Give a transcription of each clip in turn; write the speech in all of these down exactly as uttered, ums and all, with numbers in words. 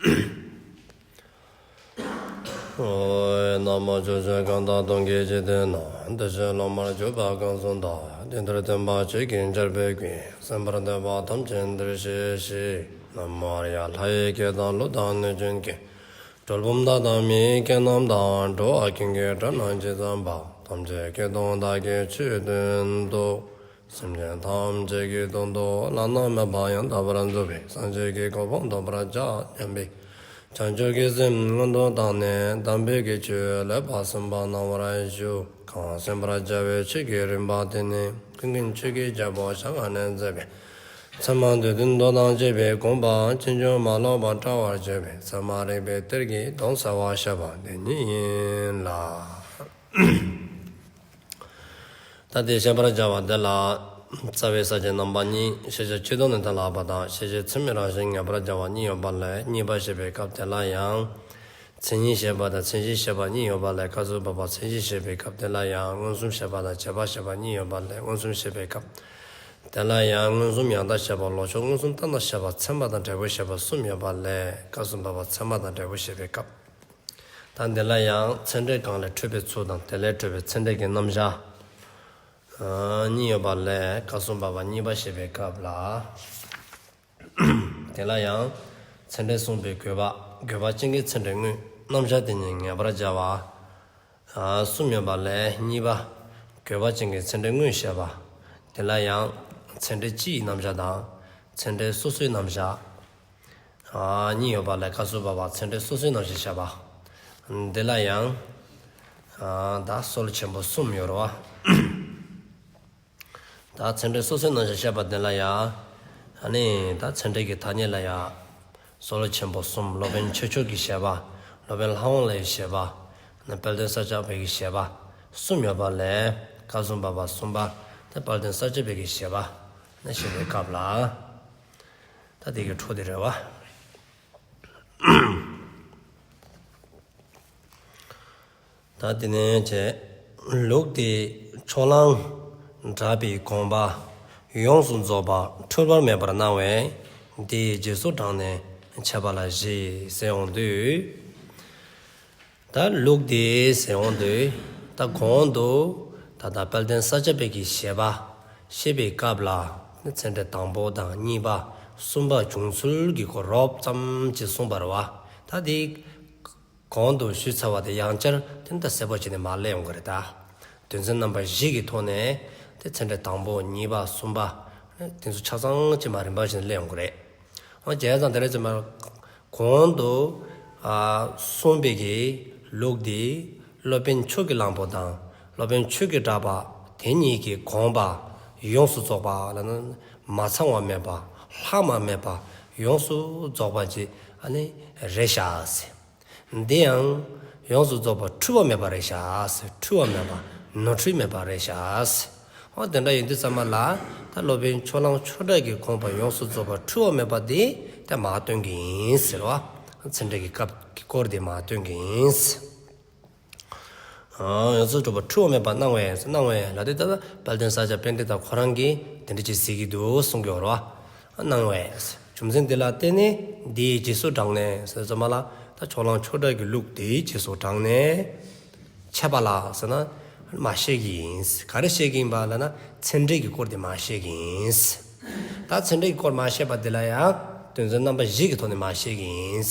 ཨོ། ན་མོ། ཕྱོགས་བཅུ་གང་དག་སྟོང་གི་འཇིག་རྟེན་ན། བདེ་གཤེགས་སློབ་མར་གྱུར་པ་གང་གསུངས་དག། དེ་འདིར་སྟོན་པ་ཆོས་ཀྱི་ཆར་འབེབས་ཀྱིས། གསན་པར་འདོད་པ་ཐམས་ཅད་འདིར་གཤེགས་ཤིག། ན་མོ་ཨཱརྱ། ལྷ་ཡི་སྐད་དང་ཀླུ་དང་གནོད་སྦྱིན་སྐད། གྲུལ་བུམ་དག་དང་མི་ཡི་སྐད་རྣམས་དང་། འགྲོ་བ་ཀུན་གྱི་སྒྲ་རྣམས་ཇི་ཙམ་པ། ཐམས་ཅད་སྐད་དུ་བདག་གིས་ཆོས་བསྟན་ཏོ། སེམས་ཅན་ཐམས་ཅད་ཀྱི་དོན་དུ་བླ་ན་མེད་པ་ཡང་དག་པར་རྫོགས་པའི་སངས་རྒྱས་ཀྱི་གོ་འཕང་ཐོབ་པར་བྱ་སྙམ་པའི་བྱང་ཆུབ་ཀྱི་སེམས་མངོན་དུ་བཏང་ནས་དམ་པའི་གི་ཆོས་ལེགས་པར་གསན་པ་གནང་བར་ཞུ། གང་གསན་པར་བྱ་བའི་ཆོས་ཀྱི་རིམ་པ་དེ་ནི་ཀུན་མཁྱེན་ཆོས་ཀྱི་རྒྱལ་པོ་ཞལ་སྔ་ནས་མཛད་པའི་ཚད་མ་སྡེ་བདུན་མདོ་དང་བཅས་པའི་དགོངས་པ་ཕྱིན་ཅི་མ་ལོག་པར་བཀྲལ་བར་བྱེད་པའི་ཚད་མ་རིགས་པའི་གཏེར་གྱི་དོན་གསལ་བར་བཤད་པ་འདི་ཉིད་ཡིན་ལ། ད་དེ་བཤད་པར་བྱ་བ་དེ་ལ་རྩ་བའི་ས་བཅད་རྣམ་པ་གཉིས། ཤེས་བྱ་སྤྱི་ལྡོག་ནས་གཏན་ལ་དབབ་པ་དང་། ཤེས་བྱེད་ཚད་མའི་རང་བཞིན་ངེས་པར་བྱ་བ་གཉིས་ཡོད་པ་ལས། གཉིས་པ་བཤད་པའི་སྐབས་དེ་ལ་ཡང་མཚན་ཉིད་བཤད་པ་དང་མཚན་གཞི་བཤད་པ་གཉིས་ཡོད་པ་ལས། སྐབས་སུ་བབ་པ་མཚན་གཞི་བཤད་པའི་སྐབས་དེ་ལ་ཡང་མངོན་སུམ་བཤད་པ་དང་རྗེས་དཔག་བཤད་པ་གཉིས་ཡོད་པ་ལས། མངོན་སུམ་བཤད་པའི་སྐབས་དེ་ལ་ཡང་མངོན་སུམ་ཡང་དག་བཤད་པ། ལོག་ཕྱོགས་མངོན་སུམ་ལྟར་སྣང་བཤད་པ། ཚད་མ་དང་འབྲས་བུ་བཤད་པ་གསུམ་ཡོད་པ་ལས། སྐབས་སུ་བབ་པ་ཚད་མ་དང་འབྲས་བུ་བཤད་པའི་སྐབས། ད་འདི་ལ་ཡང་ཚད་འབྲས་གང་ལས་འཕྲོས་པའི་ཚུལ་དང་། དེ་ལས་འཕྲོས་པའི་ཚད་འབྲས་ཀྱི་རྣམ་གཞག་ཨ་གཉིས་ཡོད་པ་ལས། སྐབས་སུ་བབ་པ་གཉིས་པ་བཤད་པའི་སྐབས་ལ། དེ་ལ་ཡང་ཚད་འབྲས་གསུངས་པའི་དགོས་པ། དགོས་པ་ཅན་གྱི་ཚད་འབྲས་དངོས། རྣམ་གཞག་དེ་ཉིད་ངེས་པར་བྱ་བ་ཨ་གསུམ་ཡོད་པ་ལས། གཉིས་པ་དགོས་པ་ཅན་གྱི་ཚད་འབྲས་དངོས་བཤད་པ། དེ་ལ་ཡང་ཚད་འབྲས་སྤྱིའི་རྣམ་གཞག་དང་། ཚད་འབྲས་སོ་སོའི་རྣམ་གཞག་ཨ་གཉིས་ཡོད་པ་ལས། སྐབས་སུ་བབ་པ་ཚད་འབྲས་སོ་སོའི་རྣམ་གཞག་བཤད་པ། འདི་ལ་ཡང་ཨ་ད་སྲོལ་ཆེན་པོ་གསུམ་ཡོད་རེད་བ། ད་ཚད་འབྲས་སོ་སོའི་རྣམ་གཞག་བཤད་པ་འདི་ལ་ཡང་ཨ་ནི་ད་ཚད་འབྲས་ཀྱི་ཐ་སྙད་ལ་ཡང་སྲོལ་ཆེན་པོ་གསུམ། སློབ་དཔོན་ཆོས་མཆོག་གི་བཞེད་པ། སློབ་དཔོན་ལྷ་དབང་བློའི་བཞེད་པ། ནི་དཔལ་ལྡན་ས་སྐྱ་པའི་གི་བཞེད་པ་གསུམ་ཡོད་པ་ལས། སྐབས་སུ་བབ་པ་གསུམ་པ་དེ་དཔལ་ལྡན་ས་སྐྱ་པའི་གི་བཞེད་པ་ནི་བཤད་པའི་སྐབས་ལ། ད་དེ་གི་འཕྲོ་དེ་རེད་བ། ད་དེ་ནས་བྱས། ལུགས་འདིས་ཕྱོགས་གླང་གྲགས་པའི་དགོངས་པ་ཡོངས་སུ་རྫོགས་པ་འཁྲུལ་པ་མེད་པར་སྣང་བས། དེའི་རྗེས་སུ་འབྲངས་ནས་འཆད་པ་ལ་བཞེད་ཟེར་འོང་དུས། ད་ལུགས་འདིས་ཟེར་འོང་དུས། ད་གོང་དུ་ད་ལྟ་དཔལ་ལྡན་ས་སྐྱ་པའི་གི་བཞེད་པ་བཤད་པའི་སྐབས་ལ་ཚད་འབྲས་དང་པོ་དང་གཉིས་པ་གསུམ་པ་བྱུང་ཚུལ་གྱི་སྐོར་རོབ་ཙམ་ཅིག་གསུངས་པ་རེད་བ། ད་དེ་གོང་དུ་ཞུས་ཚར་བ་དེ་ཡང་བསྐྱར་དེ་ད་གསལ་པོ་བྱས་ནས་མར་སླེབས་ཡོང་གི་རེད་ད། དོན་ཚན་རྣམ་པ་བཞི་གི་ཐོག་ནས་དེ་ཚད་འབྲས་དང་པོ་གཉིས་པ་གསུམ་པ་དེ་ཚོ་ཆ་ཚང་ཅིག་མར་རིམ་པ་བཞིན་སླེབས་ཡོང་གི་རེད། འོ་བྱས་ཙང་དེ་རེད་ཙམ་པ་གོང་དུ་ཨ་གསུངས་པའི་གི་ལུགས་འདི་སློབ་དཔོན་ཕྱོགས་ཀྱི་གླང་པོ་དང་སློབ་དཔོན་ཆོས་ཀྱི་གྲགས་པ་དེ་གཉིས་ཀྱི་དགོངས་པ་ཡོངས་སུ་རྫོགས་པ་ལབ་ན་མ་ཚང་བ་མེད་པ་ལྷག་མ་མེད་པ་ཡོངས་སུ་རྫོགས་པ་ཅིག་ཨ་ནི་རེད་ཤག་ཟེར། འདི་ཡང་ཡོངས་སུ་རྫོགས་པ་འཁྲུལ་པ་མེད་པ་རེད་ཤག་ཟེར། འཁྲུལ་པ་མེད་པ་ནོར་འཁྲུལ་མེད་པ་རེད་ཤག་ཟེར། འོ་དེ་འདྲ་ཡིན་དུས་ཙམ་པ་ལ་ད་སློབ་དཔོན་ཕྱོགས་གླང་ཆོས་གྲགས་ཀྱི་དགོངས་པ་ཡོངས་སུ་རྫོགས་པ་འཁྲུལ་པ་མེད་པ་འདི་ད་མར་སྟོན་གྱི་ཡིན་ཟེར་བ། ཚད་འབྲས་ཀྱི་སྐབས་ཀྱི་སྐོར་འདི་མར་སྟོན་གྱི་ཡིན་ཟེར། ཨ་ཡོངས་སུ་རྫོགས་པ་འཁྲུལ་པ་མེད་པ་སྣང་བས་སྣང་བས་ལབ་དུས་ད་ལྟ་དཔལ་ལྡན་ས་སྐྱ་པཎྜི་ཏ་ཁོ་རང་གིས་དེ་འདྲ་ཅིག་ཟེར་གྱི་འདུག་གསུང་གི་ཡོད་རེད་བ། སྣང་བས། རྒྱུ་མཚན་འདི་ལ་བརྟེན་ནས་འདིའི་རྗེས་སུ་འབྲངས་ནས་ཟེར་ཙམ་པ་ལ་ད་ཕྱོགས་གླང་ཆོས་གྲགས་ཀྱི་ལུགས་འདིའི་རྗེས་སུ་འབྲངས་ནས་འཆད་པ་ལ་ཟེར་ན་མར་བཤད་ཀྱི་ཡིན། ག་རེ་བཤད་ཀྱི་ཡིན་པ་ལབ་ན་ཚད་འབྲས་ཀྱི་སྐོར་འདི་མར་བཤད་ཀྱི་ཡིན། ད་ཚད་འབྲས་ཀྱི་སྐོར་མར་བཤད་པ་འདི་ལ་ཡང་དོན་ཚན་རྣམ་པ་བཞི་གི་ཐོག་ནས་མར་བཤད་ཀྱི་ཡིན།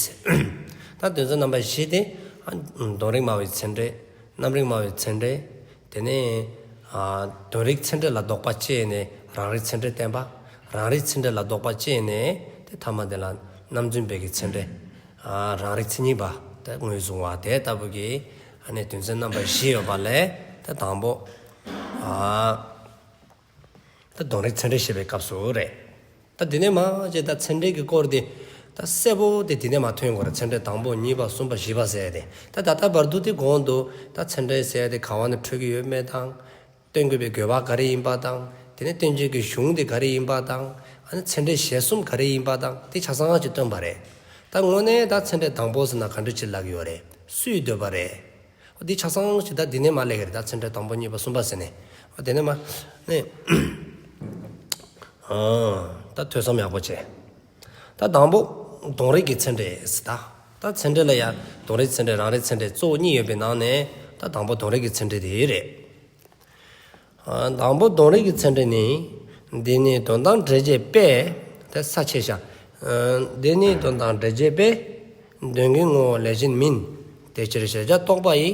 ད་དོན་ཚན་རྣམ་པ་བཞི་དེ་ཨ་དོན་རིག་སྨྲ་བའི་ཚད་འབྲས། རྣམ་རིག་སྨྲ་བའི་ཚད་འབྲས། དེ་ནས་ཨ་དོན་རིག་ཚད་འབྲས་ལ་དོགས་པ་དཔྱད་ནས་རང་རིག་ཚད་འབྲས་བསྟན་པ། རང་རིག་ཚད་འབྲས་ལ་དོགས་པ་དཔྱད་ནས་དེ་ཐ་མ་དེ་ལ་རྣམ་རྫུན་པའི་གི་ཚད་འབྲས། ཨ་རང་རིག་མཚན་ཉིད་པ་དེ་ངོས་བཟུང་བ་དེ་ལྟ་བུ་གི་ཨ་ནི་དོན་ཚན་རྣམ་པ་བཞི་ཡོད་པ་ལས་དེ་དང་པོ་ཨ་ད་དོན་རིག་ཚད་འབྲས་བཤད་པའི་སྐབས་སུ་རེད། ད་དེ་ནས་མར་བྱས་ད་ཚད་འབྲས་ཀྱི་སྐོར་དེ་ད་གསལ་པོ་དེ་དེ་ནས་མར་ཐོན་དགོས་རེད། ཚད་འབྲས་དང་པོ་གཉིས་པ་གསུམ་པ་བཞི་པ་ཟེར་ཏེ། ད་ད་ལྟ་བར་དུ་དེ་གོང་དུ་ད་ཚད་འབྲས་ཟེར་ཏེ་ག་བ་ནས་འཕྲོས་ཀྱི་ཡོད་མེད་དང་། སྟོན་དགོས་པའི་དགོས་པ་ག་རེ་ཡིན་པ་དང་། དེ་ནས་སྟོན་བྱེད་ཀྱི་གཞུང་དེ་ག་རེ་ཡིན་པ་དང་། ཨ་ནི་ཚད་འབྲས་གཞལ་གསུམ་ག་རེ་ཡིན་པ་དང་དེ་ཆ་ཚང་ཅིག་སྟོན་པ་རེད། ད་དངོས་གནས་ད་ཚད་འབྲས་དང་པོ་ཟེར་ན་ག་འདྲ་ཅིག་ལབ་ཀྱི་ཡོད་རེད། སུའི་འདོད་པ་རེད། འོ་འདི་ཆ་ཚང་ཞིག་ད་འདི་ནས་མར་སླེབས་ཀྱི་རེད། ད་ཚད་འབྲས་དང་པོ་གཉིས་པ་གསུམ་པ་ཟེར་ནས། འོ་དེ་ནས་མར་ནས་ཨ་ད་ཐོས་བསམ་ཡག་པོ་བྱས། ད་དང་པོ་ དོན་རིག་གི་ཚད་འབྲས་ཟེར་ད། ད་ཚད་འབྲས་ལ་ཡང་དོན་རིག་ཚད་འབྲས་རང་རིག་ཚད་འབྲས་གཙོ་བོ་གཉིས་ཡོད་པའི་ནང་ནས་ད་དང་པོ་དོན་རིག་གི་ཚད་འབྲས་དེ་རེད། ཨ། དང་པོ་དོན་རིག་གི་ཚད་འབྲས་ནི། འདི་ནི་དོན་དང་འབྲེལ་བྱེད་པས། དེ་ས་ཆེ་ཤ། ཨ། འདི་ནི་དོན་དང་འབྲེལ་བྱེད་པས། དོན་གྱི་ངོ་བོ་ལས་གཞན་མིན། དེ་ཕྱིར་གཞལ་བྱ་རྟོག་པ་ཡི།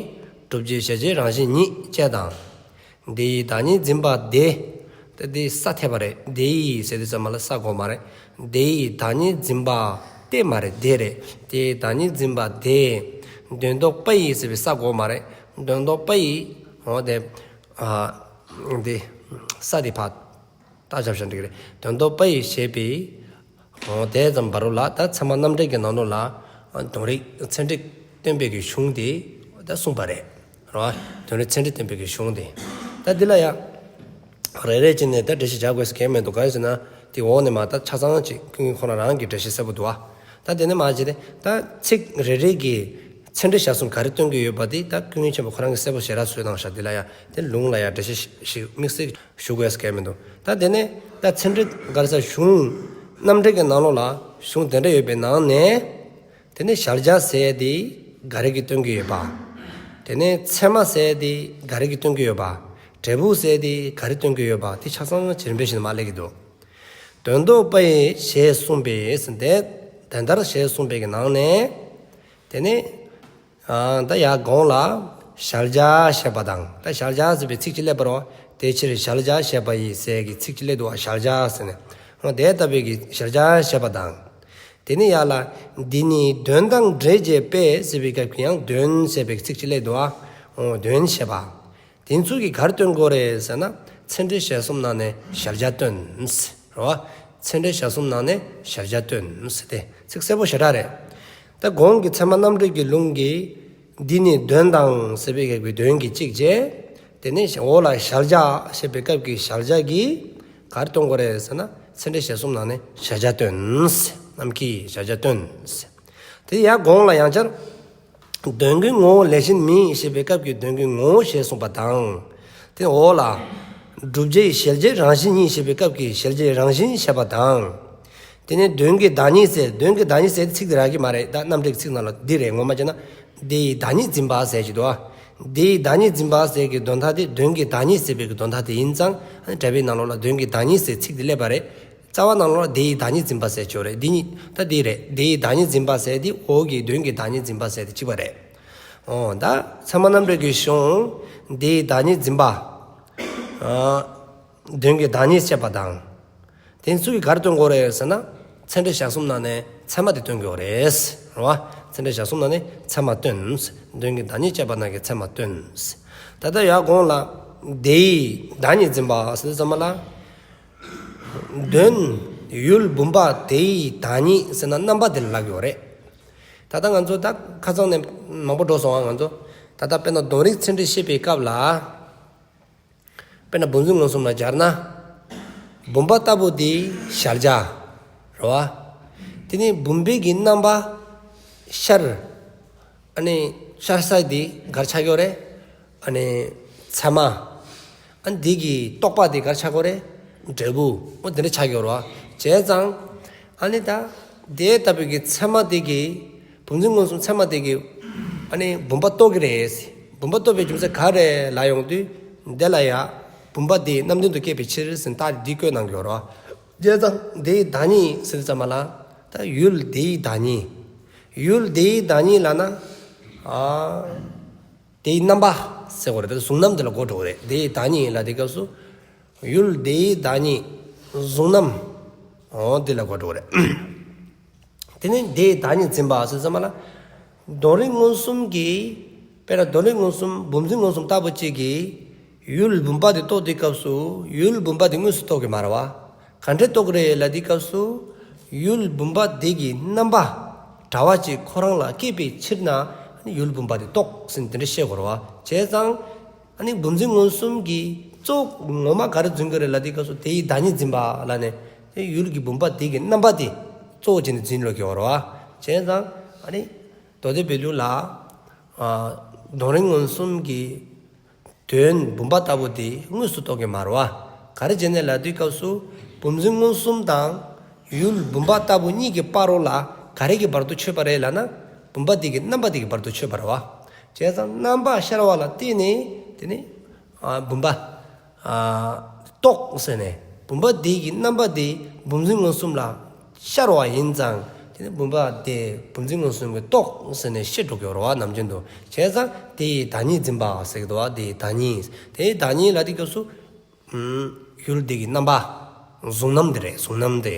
སྒྲུབ་བྱེད་གཞལ་བྱའི་རང་བཞིན་ཉིད་ཅེས་དང་། དེ་ཡི་བདག་ཉིད་འཛིན་པ་དེ། དེ་དེ་ས་འཐདཔ་རེད། དེ་ཡི་ཟེར་དུས་ཙམ་པ་ལ་ས་དགོས་མ་རེད། དེ་ཡི་བདག་ཉིད་འཛིན་པ་དེ་མ་རེད། དེ་རེད། དེ་ཡི་བདག་ཉིད་འཛིན་པ་དེ། དོན་རྟོག་པ་ཡི་ཟེར་བའི་ས་དགོས་མ་རེད། དོན་རྟོག་པ་ཡི། འོ་དེ། ཨ། དེ། ས་དེ་ཕར་བཏགས་བཞག་ན་འགྲིག་གི་རེད། དོན་རྟོག་པ་ཡི་ཞེས་པའི། འོ་དེ་ཙམ་བར་ལ་ད་ཚད་མ་རྣམ་འགྲེལ་གྱི་ནང་ལོགས་ལ། ཨ། དོན་རིག་ཚད་འབྲས་སྟོན་པའི་གི་གཞུང་དེ་ད་གསུངས་པ་རེད། རེད་བ། དོན་རིག་ཚད་འབྲས་སྟོན་པའི་གི་གཞུང་དེ། ད་འདི་ལ་ཡང་རེ་རེ་བྱས་ནས་ད་འགྲེལ་བཤད་རྒྱག་དགོས་ཟེར་གང་ཡང་མི་འདུག་གང་ཡིན་ཟེར་ན། དེ་འོག་ནས་མར་ད་ཆ་ཚང་ཅིག་ཀུན་མཁྱེན་ཁོ་རང་རང་གི་འགྲེལ་བཤད་གསལ་པོ་འདུག་བ། ད་དེ་ནས་མར་བྱས་ཏེ་ད་ཚིག་རེ་རེ་གི་ཚད་འབྲས་བཞག་གསུམ་ག་རེ་སྟོན་གྱི་ཡོད་པ་དེ་ད་ཀུན་མཁྱེན་ཆེན་པོ་ཁོ་རང་གིས་གསལ་པོ་ཞེ་དྲག་བཟོས་གནང་ཤག་འདི་ལ་ཡང་དེ་ལུང་ལ་ཡང་འགྲེལ་བཤད་ཞིག་དམིགས་བསལ་ཞུ་དགོས་ཟེར་གང་ཡང་མི་འདུག་ད་དེ་ནས་ད་ཚད་འབྲས་ག་རེ་ཟེར་གཞུང་རྣམ་འགྲེལ་གྱི་ནང་ལོགས་ལ་གཞུང་དེ་འདྲ་ཡོད་པའི་ནང་ནས། དེ་ནས་གཞལ་བྱ་ཟེར་དེ་ག་རེ་གིས་སྟོན་གྱི་ཡོད་པ། དེ་ནས་ཚད་མ་ཟེར་དེ་ག་རེ་གིས་སྟོན་གྱི་ཡོད་པ། འབྲས་བུ་ཟེར་དེ་ག་རེ་སྟོན་གྱི་ཡོད་པ་དེ་ཆ་ཚང་རིམ་པ་བཞིན་མར་སླེབས་ཀྱི་འདུག་དོན་རྟོག་པ་ཡི་ཞེས་གསུངས་པས་ཟེར་ཏེ། དེ་ལྟར་ཞེས་གསུངས་པའི་གི་ནང་ནས། དེ་ནས། ཨ། ད་ཡར་གོང་ལ་གཞལ་བྱ་ཞེས་པ་དང་། ད་གཞལ་བྱ་ཟེར་བའི་ཚིག་ཅིག་སླེབས་པ་རེད། དེ་ཕྱིར་གཞལ་བྱ་ཞེས་པ་ཡི་ཟེར་གྱི་ཚིག་ཅིག་སླེབས་འདུག་བ། གཞལ་བྱ་ཟེར་ནས། འོ་དེ་ལྟ་བུའི་གི་གཞལ་བྱ་ཞེས་པ་དང་། དེ་ནས་ཡར་ལ། འདི་ནི་དོན་དང་འབྲེལ་བྱེད་པས་ཟེར་བའི་སྐབས་ཀྱི་ཡང་དོན་ཟེར་བའི་ཚིག་ཅིག་སླེབས་འདུག་བ། འོ་དོན་ཞེས་པ། དེ་ཚོ་གིས་ག་རེ་སྟོན་དགོས་རེད་ཟེར་ན། ཚད་འབྲས་གཞལ་གསུམ་ནང་ནས་གཞལ་བྱ་སྟོན། རེད་བ། ཚད་འབྲས་གཞལ་གསུམ་ནང་ནས་གཞལ་བྱ་སྟོན་ཟེར་ཏེ་ཚིག་གསལ་པོ་ཞེ་དྲག་རེད། ད་གོང་གི་ཚད་མ་རྣམ་འགྲེལ་གྱི་ལུང་གིས། འདི་ནི་དོན་དང་ཟེར་བའི་སྐབས་ཀྱི་དོན་གྱི་གཅིག་བྱས། དེ་ནས་འོག་ལ་གཞལ་བྱ་ཞེས་པའི་སྐབས་ཀྱི་གཞལ་བྱ་གིས་ག་རེ་སྟོན་དགོས་རེད་ཟེར་ན། ཚད་འབྲས་གཞལ་གསུམ་ནང་ནས་གཞལ་བྱ་སྟོན། རྣམ་མཁྱེན་གཞལ་བྱ་སྟོན། དེ་ཡར་གོང་ལ་ཡང་བསྐྱར། དོན་གྱི་ངོ་བོ་ལས་གཞན་མིན་ཞེས་པའི་སྐབས་ཀྱི་དོན་གྱི་ངོ་བོ་ཞེས་གསུངས་པ་དང་། དེ་འོག་ལ། བསྒྲུབ་བྱའི་གཞལ་བྱའི་རང་བཞིན་ཉིད་ཞེས་པའི་སྐབས་ཀྱི་གཞལ་བྱའི་རང་བཞིན་བཤད་པ་དང་། དེ་ནས་དོན་གྱི་བདག་ཉིད་ཟེར། དོན་གྱི་བདག་ཉིད་ཟེར་ཚིག་དེ་རག་གི་མ་རེད། ད་རྣམ་འགྲེལ་གྱི་ཚིག་ནང་ལ་འདི་རེད། ངོ་མ་བྱས་ན། དེ་ཡི་བདག་ཉིད་འཛིན་པ་ཟེར་གྱི་འདུག་ཨ། དེ་ཡི་བདག་ཉིད་འཛིན་པ་ཟེར་གྱི་དོན་དག་དེ་དོན་གྱི་བདག་ཉིད་ཟེར་བའི་གི་དོན་དག་དེ་ཡིན་ཙང་། ཨ་ནི་འགྲེལ་པའི་ནང་ལོགས་ལ་དོན་གྱི་བདག་ཉིད་ཟེར་ཚིག་དེ་སླེབས་པ་རེད། རྩ་བ་ནང་ལོགས་ལ་དེ་ཡི་བདག་ཉིད་འཛིན་པ་ཟེར་ཆོག་རེད། འདི་ཉིད་ད་འདི་རེད། དེ་ཡི་བདག་ཉིད་འཛིན་པ་ཟེར་དེ་འོག་གི་དོན་གྱི་བདག་ཉིད་འཛིན་པ་ཟེར་དེ་གཅིག་པ་རེད། འོ་ད་ཚད་མ་རྣམ་འགྲེལ་གྱི་གཞུང་དེ་ཡི་བདག་ཉིད་འཛིན་པ། ཨ། དོན་གྱི་བདག་ཉིད་བཤད་པ་དང་། དེ་ཚོ་གིས་ག་རེ་སྟོན་དགོས་རེད་ཟེར་ན། ཚད་འབྲས་གཞལ་གསུམ་ནང་ནས་ཚད་མ་དེ་སྟོན་དགོས་རེད། རེད་བ། ཚད་འབྲས་གཞལ་གསུམ་ནང་ནས་ཚད་མ་སྟོན། དོན་གྱི་བདག་ཉིད་བཤད་པ་ནང་གི་ཚད་མ་སྟོན། ད་ལྟ་ཡར་གོང་ལ། དེ་ཡི་བདག་ཉིད་འཛིན་པ་ཟེར་དུས་ཙམ་པ་ལ། དོན་ཡུལ་བུམ་པ་དེ་ཡི་བདག་ཉིད་ཟེར་ན་རྣམ་པ་དེ་ལ་ལབ་ཡོད་རེད། ད་ལྟ་ང་ཚོ་ད་ཁ་སང་ནས་མང་པོ་འགྲོ་སོང་ང་། ང་ཚོ་ད་ལྟ་དཔེར་ན་དོན་རིག་ཚད་འབྲས་བཤད་པའི་སྐབས་ལ། དཔེར་ན་བུམ་འཛིན་མངོན་སུམ་ལ་སྦྱར་ན། བུམ་པ་ལྟ་བུ་དེ་གཞལ་བྱ། རེད་བ། དེ་ནས་བུམ་པའི་གི་རྣམ་པ་ཤར། ཨ་ནི་ཤར་ས་དེ་ག་རེ་ཆགས་ཀྱི་ཡོད་རེད། ཨ་ནི་ཚད་མ། ཨ་ནི་དེ་གི་རྟོག་པ་དེ་ག་རེ་ཆགས་ཀྱི་ཡོད་རེད། འབྲས་བུ། འོ་དེ་འདྲ་ཆགས་ཀྱི་ཡོད་རེད་བ། བྱས་ཙང་། ཨ་ནི་ད། དེ་ལྟ་བུའི་གི་ཚད་མ་དེ་གིས། བུམ་འཛིན་མངོན་སུམ་ཚད་མ་དེ་གིས། ཨ་ནི་བུམ་པ་རྟོགས་ཀྱི་རེད། བུམ་པ་རྟོགས་པའི་རྒྱུ་མཚན་ག་རེ་ལབ་ཡོང་དུས། དེ་ལ་ཡ། བུམ་པ་དེ་རྣམ་ལྡན་དུ་སྐྱེས་པའི་ཕྱིར་ཟེར་རྟགས་འདི་བཀོད་གནང་གི་ཡོད་རེད་བ། བྱས་ཙང་དེ་ཡི་བདག་ཉིད་ཟེར་ཙམ་པ་ལ། ད་ཡུལ་དེ་ཡི་བདག་ཉིད། ཡུལ་དེ་ཡི་བདག་ཉིད་ལབ་ན། ཨ། དེ་ཡི་རྣམ་པ་ཟེར་དགོས་རེད། ད་གཟུང་རྣམ་དེ་ལ་གོ་འགྲོ་གི་རེད། དེ་ཡི་བདག་ཉིད་ལབ་དུས་སྐབས་སུ། ཡུལ་དེ་ཡི་བདག་ཉིད་གཟུང་རྣམ། འོ་དེ་ལ་གོ་འགྲོ་གི་རེད། དེ་ནས་དེ་ཡི་བདག་ཉིད་འཛིན་པ་ཟེར་ཙམ་པ་ལ། དོན་རིག་མངོན་སུམ་གྱིས། དཔེར་ན་དོན་རིག་མངོན་སུམ་བུམ་འཛིན་མངོན་སུམ་ལྟ་བུ་གཅིག་གིས། ཡུལ་བུམ་པ་དེ་རྟོགས་དུས་སྐབས་སུ་ཡུལ་བུམ་པ་དེ་དངོས་སུ་རྟོགས་ཀྱི་མ་རེད་བ། ག་འདྲས་རྟོགས་ཀྱི་རེད་ལབ་དུས་སྐབས་སུ། ཡུལ་བུམ་པ་དེ་གི་རྣམ་པ་འདྲ་བ་ཅིག་ཁོ་རང་ལ་སྐྱེས་པའི་ཕྱིར་ན་ཡུལ་བུམ་པ་དེ་རྟོགས་ཟེར་དེ་འདྲ་བཤད་དགོས་རེད་བ། བྱས་ཙང་། ཨ་ནི་བུམ་འཛིན་མངོན་སུམ་གྱིས་གཙོ་བོ་ངོ་མ་ག་རེ་རྫུན་གྱི་རེད་ལབ་དུས་སྐབས་སུ་དེ་ཡི་བདག་ཉིད་འཛིན་པ་ལབ་ནས། དེ་ཡུལ་གྱི་བུམ་པ་དེ་གི་རྣམ་པ་དེ་གཙོ་བོ་བྱས་ནས་འཛིན་ཡོང་གི་ཡོད་རེད་བ། བྱས་ཙང་། ཨ་ནི། མདོ་སྡེ་པའི་ལུགས་ལ། ཨ། དོན་རིག་མངོན་སུམ་གྱིས། དོན་བུམ་པ་ལྟ་བུ་དེ་དངོས་སུ་རྟོགས་ཀྱི་མ་རེད་བ། ག་རེ་བྱས་ནས་ལབ་དུས་སྐབས་སུ། བུམ་འཛིན་མངོན་སུམ་དང་། ཡུལ་བུམ་པ་ལྟ་བུ་གཉིས་ཀྱི་བར་རོ་ལ། ག་རེ་གི་བར་དུ་ཆོད་པ་རེད་ལབ་ན། བུམ་པ་དེ་གི་རྣམ་པ་དེ་གི་བར་དུ་ཆོད་པ་རེད་བ། བྱས་ཙང་རྣམ་པ་ཤར་བ་ལ་བརྟེན་ནས་དེ་ནི་ཨ་བུམ་པ་ཨ་རྟོགས་ཟེར་ནས། བུམ་པ་དེ་གི་རྣམ་པ་དེ་བུམ་འཛིན་མངོན་སུམ་ལ་ཤར་བ་ཡིན་ཙང་དེ་ནི་བུམ་པ་དེ་བུམ་འཛིན་མངོན་སུམ་གྱིས་རྟོགས་ཟེར་ནས་ཤེས་འགྲོ་གི་ཡོད་རེད་བ། ནམ་རྒྱུན་དུ། བྱས་ཙང་དེ་ཡི་བདག་ཉིད་འཛིན་པ་ཟེར་གྱི་འདུག་བ། དེ་ཡི་བདག་ཉིད། དེ་ཡི་བདག་ཉིད་ལ་དེ་སྐབས་སུ། ཨུམ། ཡུལ་དེ་གི་རྣམ་པ། གཟུང་རྣམ་དེ་རེད། གཟུང་རྣམ་དེ།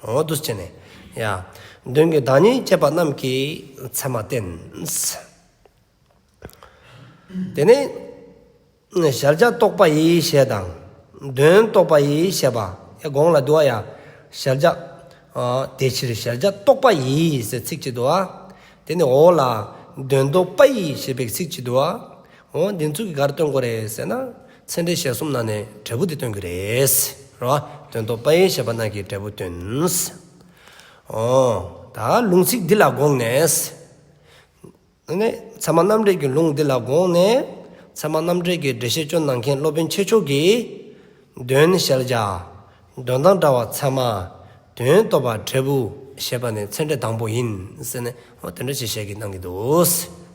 འོ་འདུག་སེ་བྱས་ནས། ཡ། དོན་གྱི་བདག་ཉིད་བཅས་པ་རྣམས་ཀྱིས་ཚད་མ་བསྟན། དེ་ནས་གཞལ་བྱ་རྟོགས་པ་ཡི་ཞེས་དང་། དོན་རྟོགས་པ་ཡི་ཞེས་པ། ཡ་གོང་ལ་འདུག་བ། ཡ། གཞལ་བྱ། ཨ་དེ་ཕྱིར་གཞལ་བྱ་རྟོགས་པ་ཡི་ཟེར་ཚིག་གཅིག་འདུག་བ། དེ་ནས་འོག་ལ་དོན་རྟོགས་པ་ཡི་ཞེས་པའི་ཚིག་གཅིག་འདུག་བ། འོ་འདི་ཚོ་གིས་ག་རེ་སྟོན་དགོས་རེད་ཟེར་ན། ཚད་འབྲས་གཞལ་གསུམ་ནང་ནས་འབྲས་བུ་དེ་སྟོན་གྱི་རེད། རེད་བ། དོན་རྟོགས་པ་ཡི་ཞེས་པ་རྣམས་ཀྱིས་འབྲས་བུ་སྟོན། འོ། ད་ལུང་ཚིག་འདི་ལ་དགོངས་ནས། ཨ་ནི་ཚད་མ་རྣམ་འགྲེལ་གྱི་ལུང་འདི་ལ་དགོངས་ནས། ཚད་མ་རྣམ་འགྲེལ་གྱི་འགྲེལ་བཤད་སྐྱོན་གནང་མཁན་སློབ་དཔོན་ཆོས་མཆོག་གིས། དོན་གཞལ་བྱ། དོན་དང་འདྲ་བ་ཚད་མ། དོན་རྟོགས་པ་འབྲས་བུ་ཞེས་པ་ནི་ཚད་འབྲས་དང་པོ་ཡིན་ཟེར་ནས། འོ་དེ་འདྲ་ཞིག་བཤད་ཀྱི་གནང་གི་འདུག།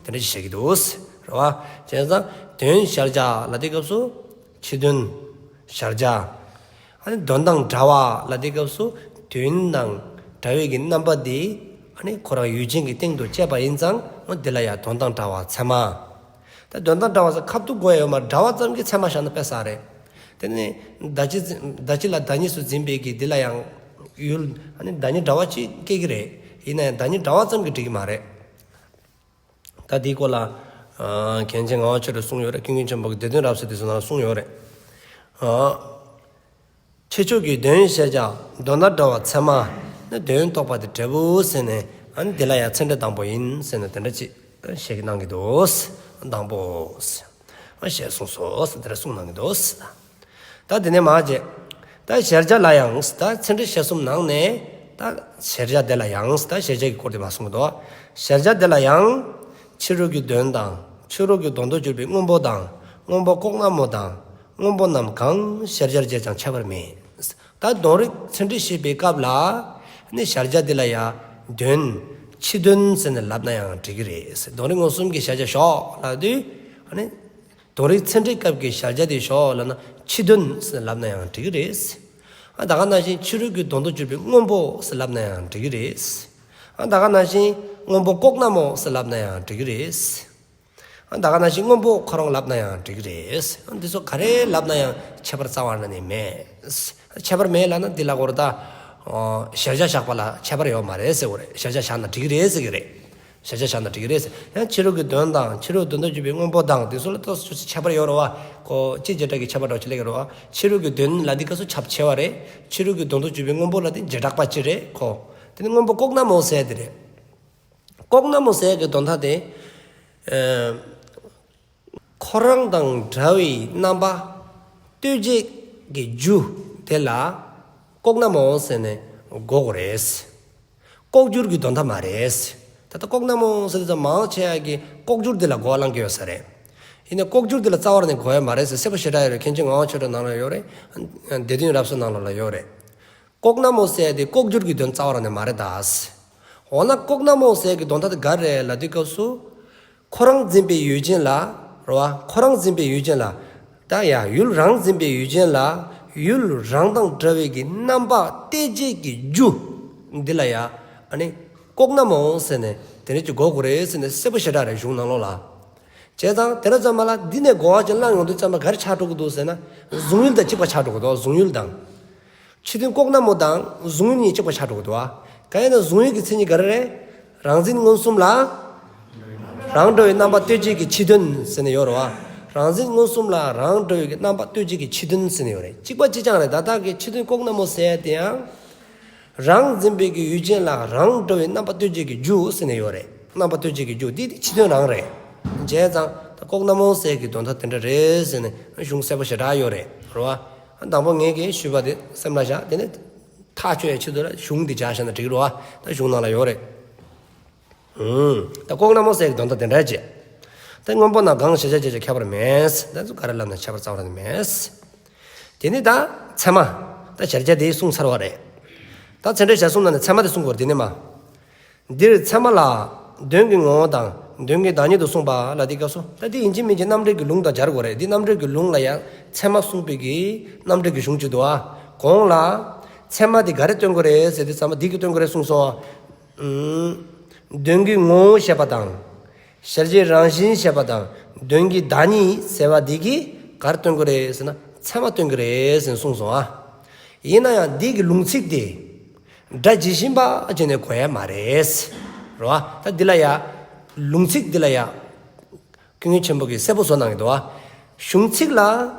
དེ་འདྲ་ཞིག་བཤད་ཀྱི་འདུག། རེད་བ། བྱས་ཙང་དོན་གཞལ་བྱ་ལ་དེའི་སྐབས་སུ་ཕྱི་དོན་གཞལ་བྱ། ཨ་ནི་དོན་དང་འདྲ་བ་ལ་དེའི་སྐབས་སུ་དོན་དང་འདྲ་བའི་གི་རྣམ་པ་དེ་ཨ་ནི་ཁོ་རང་ཡུལ་ཅན་གྱི་སྟེང་དུ་བཅད་པ་ཡིན་ཙང་། འོ་དེ་ལ་ཡང་དོན་དང་འདྲ་བ་ཚད་མ། ད་དོན་དང་འདྲ་བ་ཟེར་ཁ་ཐུག་གོ་ཡ་ཡོད་མ་རེད། འདྲ་བ་ཙམ་གྱིས་ཚད་མ་བཞག་ན་དཔེ་བསགས་རེད། དེ་ནི་ད་ཅི་ད་ཅི་ལ་བདག་ཉིད་སུ་འཛིན་པའི་གི་འདི་ལ་ཡང་ཡུལ་ཨ་ནི་བདག་ཉིད་འདྲ་བ་ཅིག་སྐྱེ་གི་རེད། ཡིན་ན་ཡང་བདག་ཉིད་འདྲ་བ་ཙམ་གྱིས་འགྲིག་གི་མ་རེད། ད་འདིའི་སྐོར་ལ་ཨ་མཁན་ཆེན་ངག་དབང་ཆོས་གྲགས་གསུངས་ཡོད་རེད། ཀུན་མཁྱེན་ཆེན་པོ་གི་སྡེ་བདུན་རབ་གསལ་དེ་ཚོ་ནང་གསུངས་ཡོད་རེད། ཨ་ཆོས་མཆོག་གིས་དོན་གཞལ་བྱ། དོན་དང་འདྲ་བ་ཚད་མ། ནི་དོན་རྟོགས་པ་དེ་འབྲས་བུ་ཟེར་ནས། ཨ་ནི་དེ་ལ་ཡང་ཚད་འབྲས་དང་པོ་ཡིན་ཟེར་ནས་དེ་འདྲ་ཅིག་བཤད་ཀྱི་གནང་གི་འདུག། དང་པོ། ཨ་ཞེས་གསུངས་སོ་ཟེར་དེ་འདྲ་གསུངས་གནང་གི་འདུག། ད་དེ་ནས་མར་བྱས། ད་གཞལ་བྱ་ལ་ཡང་། ད་ཚད་འབྲས་གཞལ་གསུམ་ནང་ནས་ད་གཞལ་བྱ་དེ་ལ་ཡང་། ད་གཞལ་བྱ་གི་སྐོར་དེ་མར་གསུངས་འདུག། གཞལ་བྱ་དེ་ལ་ཡང་། ཕྱི་རོལ་གྱི་དོན་དང་ཕྱི་རོལ་གྱི་དོན་དུ་གྱུར་པའི་སྔོན་པོ་དང་། སྔོན་པོ་ལྐོག་ན་མོ་དང་། སྔོན་པོ་རྣམས་གང་གཞལ་བྱར་བྱས་ཀྱང་ཁྱད་པར་མེད། ད་དོན་རིག་ཚད་འབྲས་བཤད་པའི་སྐབས་ལ་ནི་གཞལ་བྱ་དེ་ལ་ཡང་དོན་ཕྱི་དོན་ཟེར་ནས་ལབ་ན་ཡང་འགྲིག་གི་རེད། དོན་རིག་མངོན་སུམ་གྱི་གཞལ་བྱ་ཞོག་ལབ་དུས། ཨ་ནི་དོན་རིག་ཚད་འབྲས་སྐབས་ཀྱི་གཞལ་བྱ་དེ་ཞོག་ལབ་ན་ཕྱི་དོན་ཟེར་ལབ་ན་ཡང་འགྲིག་གི་རེད། ཨ་ད་ག་ནང་བཞིན་ཕྱི་རོལ་གྱི་དོན་དུ་གྱུར་པའི་སྔོན་པོ་ཟེར་ལབ་ན་ཡང་འགྲིག་གི་རེད། ཨ་ད་ག་ནང་བཞིན་སྔོན་པོ་ལྐོག་ན་མོ་ཟེར་ལབ་ན་ཡང་འགྲིག་གི་རེད། ཨ་ད་ག་ནང་བཞིན་སྔོན་པོ་ཁོ་རང་ལབ་ན་ཡང་འགྲིག་གི་རེད། ཨ་འདི་ཚོ་ག་རེ་ལབ་ན་ཡང་ཁྱད་པར་རྩ་བ་ནས་མེད། ཁྱད་པར་མེད་ལབ་ན་འདི་ལ་གོ་ར་ད། ཨོ་གཞལ་བྱ་བཞག་པ་ལ་ཁྱད་པར་ཡོད་མ་རེད་ཟེར་གོ་རེད། གཞལ་བྱ་བཞག་ན་འགྲིག་གི་རེད་ཟེར་གི་རེད། གཞལ་བྱ་བཞག་ན་འགྲིག་གི་རེད་ཟེར། ཡང་ཕྱི་རོལ་གྱི་དོན་དང་ཕྱི་རོལ་དོན་དུ་གྱུར་པའི་སྔོན་པོ་དང་དེ་ཚོ་ལ་ཏོག་ཙམ་ཁྱད་པར་ཡོད་རེད་བ། ཁོ་ཅི་བྱེ་བྲག་གི་ཁྱད་པར་འདྲ་བོ་ཅིག་སླེབས་ཀྱི་རེད་བ། ཕྱི་རོལ་གྱི་དོན་ལ་འདི་སྐབས་སུ་ཁྱབ་ཆེ་བ་རེད། ཕྱི་རོལ་གྱི་དོན་དུ་གྱུར་པའི་སྔོན་པོ་ལ་དེ་བྱེ་བྲག་པ་ཅིག་རེད་ཁོ། དེ་ནི་སྔོན་པོ་ལྐོག་ན་མོ་ཟེར་དེ་རེད། ལྐོག་ན་མོ་ཟེར་གྱི་དོན་དག་དེ། ཨེ། ཁོ་རང་དང་འདྲ་བའི་རྣམ་པ་ལྟོས་བཅས་ཀྱི་རྒྱུ་དེ་ལ་ལྐོག་ན་མོ་ཟེར་ནས་གོ་དགོས་རེད། ལྐོག་གྱུར་གྱི་དོན་དག་མ་རེད། ད་ལྟ་ལྐོག་ན་མོ་ཟེར་དུས་མང་ཆེ་བ་གིས་ལྐོག་གྱུར་དེ་ལ་གོ་བ་བླང་གི་ཡོད་ས་རེད། ཡིན་ནའི་ལྐོག་གྱུར་དེ་ལ་རྩ་བ་ནས་གོ་ཡ་མ་རེད་ཟེར་གསལ་པོ་ཞེ་དྲག་ཡོད་རེད། མཁན་ཆེན་ངག་དབང་ཆོས་གྲགས་ནང་ལ་ཡོད་རེད། སྡེ་བདུན་རབ་གསལ་ནང་ལོགས་ལ་ཡོད་རེད། ལྐོག་ན་མོ་ཟེར་དེ་ལྐོག་གྱུར་གྱི་དོན་རྩ་བ་རང་ནས་མ་རེད་ད། འོ་ན་ལྐོག་ན་མོ་ཟེར་གྱི་དོན་དག་དེ་ག་རེ་རེད་ལབ་དུས་སྐབས་སུ། ཁོ་རང་འཛིན་པའི་ཡུལ་ཅན་ལ། རེད་བ། ཁོ་རང་འཛིན་པའི་ཡུལ་ཅན་ལ། ད་ཡ་ཡུལ་རང་འཛིན་པའི་ཡུལ་ཅན་ལ། ཡུལ་རང་དང་འདྲ་བའི་གི་རྣམ་པ་ལྟོས་བཅས་ཀྱི་རྒྱུ། འདི་ལ་ཡ། ཨ་ནི་ལྐོག་ན་མོ་ཟེར་ནས་དེ་འདྲ་ཅིག་གོ་དགོས་རེད་ཟེར་ནས་གསལ་པོ་ཞེ་དྲག་རེད་གཞུང་ནང་ལོགས་ལ། བྱས་ཙང་དེ་འདྲ་ཙམ་མ་ལ་འདི་ནས་གོ་བ་ཅིག་བླངས་ཡོང་དུས་ཙམ་པ་ག་རེ་ཆགས་འགྲོ་གི་འདུག་ཟེར་ན། གཟུང་ཡུལ་དང་གཅིག་པ་ཆགས་འགྲོ་གི་འདུག། གཟུང་ཡུལ་དང་། ཕྱི་དོན་ལྐོག་ན་མོ་དང་གཟུང་ཡུལ་གཉིས་གཅིག་པ་ཆགས་འགྲོ་གི་འདུག་བ། གང་ཡིན་ན་གཟུང་ཡུལ་གྱི་མཚན་ཉིད་ག་རེ་རེད། རང་འཛིན་མངོན་སུམ་ལ། རང་འདྲ་བའི་རྣམ་པ་ལྟོས་བཅས་ཀྱི་ཕྱི་དོན་ཟེར་ནས་ཡོད་རེད་བ། རང་འཛིན་མངོན་སུམ་ལ་རང་འདྲ་བའི་གི་རྣམ་པ་ལྟོས་བཅས་ཀྱི་ཕྱི་དོན་ཟེར་ནས་ཡོད་རེད། གཅིག་པ་གཅིག་རྐྱང་རེད། ད་ལྟ་གི་ཕྱི་དོན་ལྐོག་ན་མོ་ཟེར་ཡ་དེ་ཡང་། རང་འཛིན་པའི་གི་ཡུལ་ཅན་ལ་རང་འདྲ་བའི་རྣམ་པ་ལྟོས་བཅས་ཀྱི་རྒྱུ་ཟེར་ནས་ཡོད་རེད། རྣམ་པ་ལྟོས་བཅས་ཀྱི་རྒྱུ་འདི་དེ་ཕྱི་དོན་རང་རེད། བྱས་ཙང་ད་ལྐོག་ན་མོ་ཟེར་གྱི་དོན་དག་དེ་འདྲ་རེད་ཟེར་ནས་གཞུང་གསལ་པོ་ཞེ་དྲག་ཡོད་རེད། རེད་བ། དང་པོ་ངས་ཀྱིས་ཞུས་པ་དེ་སེམས་ལ་བཞག་དེ་ནས་ཐག་ཆོད་ཡའི་ཆེད་དུ་ལ་གཞུང་འདི་སྦྱར་བཞག་ན་འགྲིག་རེད་བ། ད་གཞུང་ནང་ལ་ཡོད་རེད། ཨུམ། ད་ལྐོག་ན་མོ་ཟེར་གྱི་དོན་དག་དེ་འདྲ་བྱས། ད་སྔོན་པོ་རྣམས་གང་གཞལ་བྱར་བྱས་ཀྱང་ཁྱད་པར་མེད། ད་ཚོ་ག་རེ་ལབ་ན་ཁྱད་པར་རྩ་བ་རང་ནས་མེད། དེ་ནི་ད་ཚད་མ། ད་གཞལ་བྱ་དེ་གསུངས་ཚར་བ་རེད། ད་ཚད་འབྲས་གཞལ་གསུམ་ནང་ནས་ཚད་མ་དེ་གསུང་དགོས་རེད། དེ་ནི་མ། འདིར་ཚད་མ་ལ་དོན་གྱི་ངོ་བོ་དང་དོན་གྱི་བདག་ཉིད་དུ་གསུངས་པ་ལ་འདི་སྐབས་སུ། ད་འདི་ཡིན་གཅིག་མིན་གཅིག་རྣམ་འགྲེལ་གྱི་ལུང་དང་སྦྱར་དགོས་རེད། འདི་རྣམ་འགྲེལ་གྱི་ལུང་ལ་ཡང་ཚད་མ་གསུངས་པའི་གི་རྣམ་འགྲེལ་གྱི་གཞུང་ཅིག་འདུག་ཨ། གོང་ལ་ཚད་མ་འདི་ག་རེ་སྟོན་དགོས་རེད་ཟེར་དུས་ཚད་མ་འདི་གིས་སྟོན་དགོས་རེད་གསུངས་སོང་ཨ། ཨུམ། དོན་གྱི་ངོ་བོ་བཤད་པ་དང་། གཞལ་བྱའི་རང་བཞིན་བཤད་པ་དང་། དོན་གྱི་བདག་ཉིད་ཟེར་བ་འདི་གིས་ག་རེ་སྟོན་དགོས་རེད་ཟེར་ན་ཚད་མ་སྟོན་དགོས་རེད་ཟེར་གསུངས་སོང་ཨ། ཡིན་ན་ཡང་འདི་གི་ལུང་ཚིག་དེ་སྒྲ་ཇི་བཞིན་པ་བྱས་ནས་གོ་ཡ་མ་རེད། རེད་བ། ད་འདི་ལ་ཡ་ལུང་ཚིག་འདི་ལ་ཡ་ཀུན་མཁྱེན་ཆེན་པོ་གིས་གསལ་པོ་བཟོ་གནང་གི་འདུག་བ། གཞུང་ཚིག་ལ་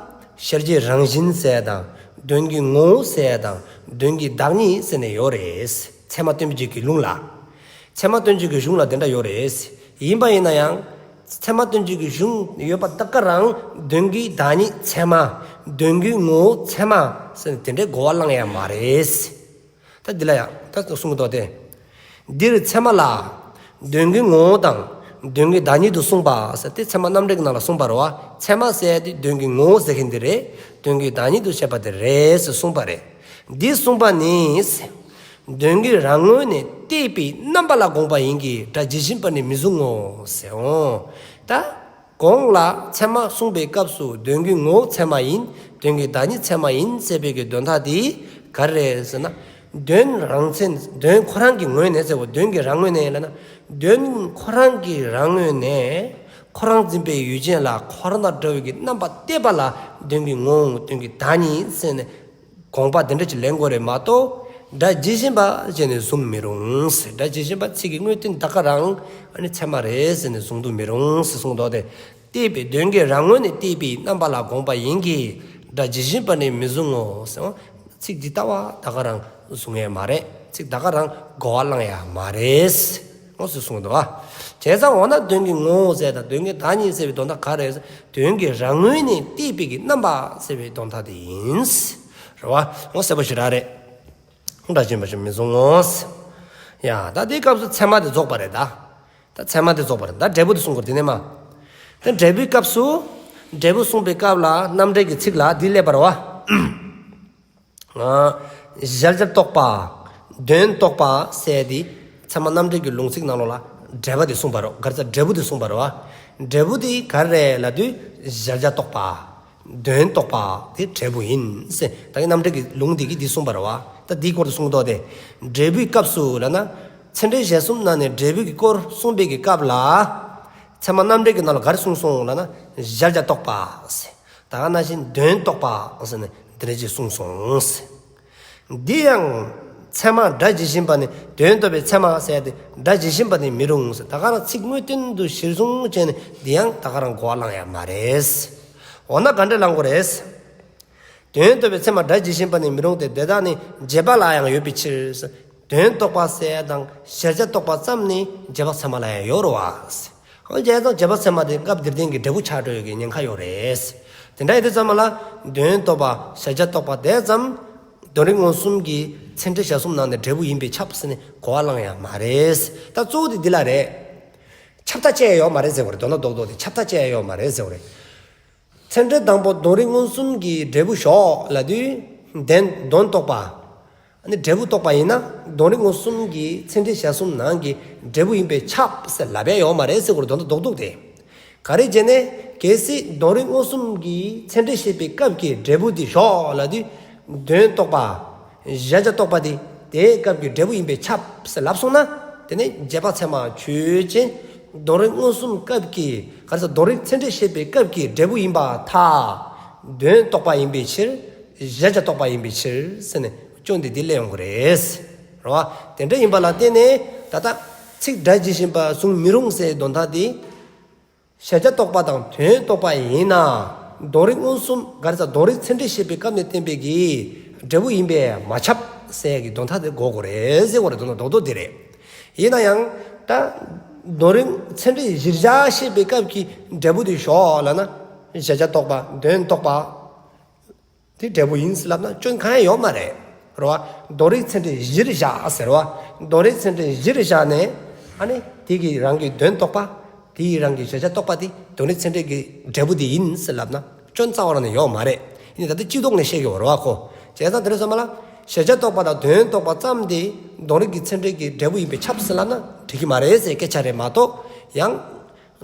གཞལ་བྱའི་རང་བཞིན་ཟེར་དང་དོན་གྱི་ངོ་བོ་ཟེར་དང་དོན་གྱི་བདག་ཉིད་ཟེར་ནས་ཡོད་རེད། ཚད་མ་སྟོན་བྱེད་ཀྱི་ལུང་ལ། ཚད་མ་སྟོན་བྱེད་ཀྱི་གཞུང་ལ་དེ་འདྲ་ཡོད་རེད། ཡིན་པ་ཡིན་ན་ཡང་ཚད་མ་སྟོན་བྱེད་ཀྱི་གཞུང་ཡོད་པ་ད་ག་རང་དོན་གྱི་བདག་ཉིད་ཚད་མ། དོན་གྱི་ངོ་བོ་ཚད་མ་ཟེར་ནས་དེ་འདྲའི་གོ་བ་བླང་ཡ་མ་རེད། ད་འདི་ལ་ཡང་ད་གསུང་གི་འདུག་སྟེ། འདིར་ཚད་མ་ལ་དོན་གྱི་ངོ་བོ་དང་དོན་གྱི་བདག་ཉིད་དུ་གསུངས་པ་ཟེར་ཏེ་ཚད་མ་རྣམ་འགྲེལ་གྱི་ནང་ལ་གསུངས་པ་རེད་བ། ཚད་མ་ཟེར་ཏེ་དོན་གྱི་ངོ་བོ་ཟེར་མཁན་དེ་རེད། དོན་གྱི་བདག་ཉིད་དུ་བཤད་པ་དེ་རེད་ཟེར་གསུངས་པ་རེད། འདི་གསུངས་པ་ནི། དོན་གྱི་རང་ངོས་ནས་བལྟས་པའི་རྣམ་པ་ལ་དགོངས་པ་ཡིན་གྱི་སྒྲ་ཇི་བཞིན་པ་ནི་མི་གཟུང་ངོ་ཟེར་འོང་། ད་གོང་ལ་ཚད་མ་གསུངས་པའི་སྐབས་སུ་དོན་གྱི་ངོ་བོ་ཚད་མ་ཡིན། དོན་གྱི་བདག་ཉིད་ཚད་མ་ཡིན་ཟེར་བའི་གི་དོན་དག་དེ་ག་རེ་རེད་ཟེར་ན། དོན་རང་མཚན་དོན་ཁོ་རང་གི་ངོས་ནས་ཟེར་བ། དོན་གྱི་རང་ངོས་ནས་ལབ་ན། དོན་ཁོ་རང་གི་རང་ངོས་ནས་ཁོ་རང་འཛིན་པའི་ཡུལ་ཅན་ལ་ཁོ་རང་དང་འདྲ་བའི་གི་རྣམ་པ་གཏད་པ་ལ་དོན་གྱི་ངོ་བོ་དོན་གྱི་བདག་ཉིད་ཟེར་ནས། དགོངས་པ་དེ་འདྲ་ཅིག་ལེན་དགོས་རེད་མ་གཏོགས། སྒྲ་ཇི་བཞིན་པ་བྱས་ནས་བཟུང་མི་རུང་ཟེར། སྒྲ་ཇི་བཞིན་པ་ཚིག་གི་དངོས་བསྟན་ད་ག་རང་ཨ་ནི་ཚད་མ་རེད་ཟེར་ནས་བཟུང་དུ་མི་རུང་ཟེར་གསུངས་འདུག་སྟེ། བལྟས་པའི་དོན་གྱི་རང་ངོས་ནས་བལྟས་པའི་རྣམ་པ་ལ་དགོངས་པ་ཡིན་གྱི། སྒྲ་ཇི་བཞིན་པ་ནི་མི་གཟུང་ངོ་ཟེར། ཚིག་འདི་ལྟ་བ་ད་ག་རང་བཟུང་ཡ་མ་རེད། ཚིག་ད་ག་རང་གོ་བ་བླང་ཡ་མ་རེད། འོ་ཟེར་གསུངས་འདུག་བ། བྱས་ཙང་འོ་ན་དོན་གྱི་ངོ་བོ་ཟེར་དང་དོན་གྱི་བདག་ཉིད་ཟེར་བའི་དོན་དག་ག་རེ་རེད་ཟེར། དོན་གྱི་རང་ངོས་ནས་བལྟས་པའི་གི་རྣམ་པ་ཟེར་བའི་དོན་དག་དེ་ཡིན། རེད་བ། འོ་གསལ་པོ་ཞེ་དྲག་རེད། སྒྲ་ཇི་བཞིན་པ་ཞིག་མི་གཟུང་ངོ་། ཡ་ད་དེའི་སྐབས་སུ་ཚད་མ་དེ་རྫོགས་པ་རེད་ད། ད་ཚད་མ་དེ་རྫོགས་པ་རེད། ད་འབྲས་བུ་དེ་གསུང་དགོས་རེད་དེ་ནས་མ། ད་འབྲས་བུའི་སྐབས་སུ། འབྲས་བུ་གསུངས་པའི་སྐབས་ལ་རྣམ་འགྲེལ་གྱི་ཚིག་ལ་འདི་སླེབས་པ་རེད་བ། ཨ། གཞལ་བྱ་རྟོགས་པ། དོན་རྟོགས་པ་ཟེར་དེ། ཚད་མ་རྣམ་འགྲེལ་གྱི་ལུང་ཚིག་ནང་ལོགས་ལ་འགྲེལ་པ་དེ་གསུངས་པ་རེད། ག་རེ་ཟེར་འབྲས་བུ་དེ་གསུངས་པ་རེད་བ། འབྲས་བུ་དེ་ག་རེ་རེད་ལབ་དུས་གཞལ་བྱ་རྟོགས་པ། དོན་རྟོགས་པ་དེ་འབྲས་བུ་ཡིན་ཟེར། ད་གིན་རྣམ་འགྲེལ་གྱི་ལུང་དེ་གིས་འདི་གསུངས་པ་རེད་བ། ད་འདིའི་སྐོར་དུ་གསུངས་ཏོ་དེ། འབྲས་བུའི་སྐབས་སུ་ལབ་ན། ཚད་འབྲས་གཞལ་གསུམ་ནང་ནས་འབྲས་བུ་གི་སྐོར་གསུངས་པའི་གི་སྐབས་ལ། ཚད་མ་རྣམ་འགྲེལ་གྱི་ནང་ལ་ག་རེ་གསུངས་སོང་ལབ་ན་གཞལ་བྱ་རྟོགས་པ་ཟེར། ད་ག་ནང་བཞིན་དོན་རྟོགས་པ་ཟེར་ནས་འདི་འདྲ་ཅིག་གསུངས་སོང་ཟེར། འདི་ཡང་ཚད་མ་སྒྲ་ཇི་བཞིན་པ་ནི། དོན་རྟོགས་པའི་ཚད་མ་ཟེར་ཏེ་སྒྲ་ཇི་བཞིན་པ་ནི་མི་རུང་ཟེར། ད་ག་རང་ཚིག་དངོས་བསྟན་དུ་གཞིར་བཟུང་བྱས་ནས་འདི་ཡང་ད་ག་རང་གོ་བ་བླང་ཡ་མ་རེད། འོ་ན་ག་འདྲ་བླང་དགོས་རེད། དོན་རྟོགས་པའི་ཚད་མ་སྒྲ་ཇི་བཞིན་པ་ནི་མི་རུང་སྟེ། དེ་དག་ནི་རྗེས་དཔག་ལ་ཡང་ཡོད་པའི་ཕྱིར། དོན་རྟོགས་པ་ཟེར་དང་གཞལ་བྱ་རྟོགས་པ་ཙམ་ནི་རྗེས་དཔག་ཚད་མ་ལ་ཡང་ཡོད་རེད་བ། འོ་བྱས་ཙང་རྗེས་དཔག་ཚད་མ་དེ་སྐབས་འདིར་བསྟན་གྱི་འབྲས་བུ་ཆགས་འགྲོ་ཡོད་ཀྱི་ཉེན་ཁ་ཡོད་རེད། དེ་འདྲ་ཡིན་དུས་ཙམ་པ་ལ་དོན་རྟོགས་པ་གཞལ་བྱ་རྟོགས་པ་དེ་ཙམ་དོན་རིག་མངོན་སུམ་གྱི་ཚད་འབྲས་གཞལ་གསུམ་ནང་ནས་འབྲས་བུ་ཡིན་པས་ཁྱབ་ཟེར་ནས་གོ་བ་བླང་ཡ་མ་རེད། ད་གཙོ་བོ་དེ་འདི་ལ་རེད། ཁྱབ་མཐའ་བཅད་ཡ་ཡོད་མ་རེད་ཟེར་བ་རེད། དོན་དག་རྡོག་རྡོག་དེ་ཁྱབ་མཐའ་བཅད་ཡ་ཡོད་མ་རེད་ཟེར་བ་རེད། ཚད་འབྲས་དང་པོ་དོན་རིག་མངོན་སུམ་གྱི་འབྲས་བུ་ཞོག་ལབ་དུས། དོན་དོན་རྟོགས་པ། ཨ་ནི་འབྲས་བུ་རྟོགས་པ་ཡིན་ན་དོན་རིག་མངོན་སུམ་གྱི་ཚད་འབྲས་གཞལ་གསུམ་ནང་གི་འབྲས་བུ་ཡིན་པས་ཁྱབ་ཟེར་ལབ་ཡ་ཡོད་མ་རེད་ཟེར་བ་རེད། དོན་དག་རྡོག་རྡོག་དེ། ག་རེ་བྱས་ནས་གལ་སྲིད་དོན་རིག་མངོན་སུམ་གྱི་ཚད་འབྲས་བཤད་པའི་སྐབས་ཀྱི་འབྲས་བུ་དེ་ཞོག་ལབ་དུས། དོན་རྟོགས་པ། གཞལ་བྱ་རྟོགས་པ་དེ་དེའི་སྐབས་ཀྱི་འབྲས་བུ་ཡིན་པས་ཁྱབ་ཟེར་ལབ་སོང་ན། དེ་ནི་རྗེས་དཔག་ཚད་མ་ཆོས་ཅན། དོན་རིག་མངོན་སུམ་སྐབས་ཀྱི་ག་རེ་ཟེར་དོན་རིག་ཚད་འབྲས་བཤད་པའི་སྐབས་ཀྱི་འབྲས་བུ་ཡིན་པར་ཐལ། དོན་རྟོགས་པ་ཡིན་པའི་ཕྱིར། གཞལ་བྱ་རྟོགས་པ་ཡིན་པའི་ཕྱིར་ཟེར་ནས་སྐྱོན་དེ་འདི་སླེབས་ཡོང་གི་རེད། རེད་བ། དེ་འདྲ་ཡིན་པ་ལ་བརྟེན་ནས་ད་ལྟ་ཚིག་སྒྲ་ཇི་བཞིན་པ་བཟུང་མི་རུང་ཟེར་དོན་དག་དེ། གཞལ་བྱ་རྟོགས་པ་དང་དོན་རྟོགས་པ་ཡིན་ན། དོན་རིག་མངོན་སུམ་ག་རེ་ཟེར་དོན་རིག་ཚད་འབྲས་བཤད་པའི་སྐབས་ནས་བསྟན་པའི་གི་འབྲས་བུ་ཡིན་པས་མ་ཁྱབ་ཟེར་གྱི་དོན་དག་དེ་གོ་དགོས་རེད་ཟེར་བ་རེད། དོན་དག་རྡོག་རྡོག་དེ་རེད། ཡིན་ན་ཡང་ད་དོན་རིག་ཚད་འབྲས་གཞིར་བཞག་བཤད་པའི་སྐབས་ཀྱི་འབྲས་བུ་དེ་ཞོག་ལབ་ན། གཞལ་བྱ་རྟོགས་པ་དོན་རྟོགས་པ། དེ་འབྲས་བུ་ཡིན་ཟེར་ལབ་ན་སྐྱོན་གང་ཡང་ཡོད་མ་རེད། རེད་བ། དོན་རིག་ཚད་འབྲས་གཞིར་བཞག་ཟེར་བ། དོན་རིག་ཚད་འབྲས་གཞིར་བཞག་ནས། ཨ་ནི་དེ་གི་རང་གི་དོན་རྟོགས་པ། དེ་ཡི་རང་གི་གཞལ་བྱ་རྟོགས་པ་དེ་དོན་རིག་ཚད་འབྲས་ཀྱི་འབྲས་བུ་དེ་ཡིན་ཟེར་ལབ་ན་སྐྱོན་རྩ་བ་རང་ནས་ཡོད་མ་རེད། ཡིན་ནའི་ད་ལྟ་སྤྱི་ལྡོག་ནས་བཤད་ཀྱི་ཡོད་རེད་བ་ཁོ། བྱས་ཙང་དེ་འདྲ་སོང་ཙང་ལ། གཞལ་བྱ་རྟོགས་པ་དང་དོན་རྟོགས་པ་ཙམ་དེ་དོན་རིག་གི་ཚད་འབྲས་ཀྱི་འབྲས་བུ་ཡིན་པས་ཁྱབ་ཟེར་ལབ་ན་འགྲིག་གི་མ་རེད་ཟེར་སྐད་ཆ་རེད་མ་གཏོགས། ཡང་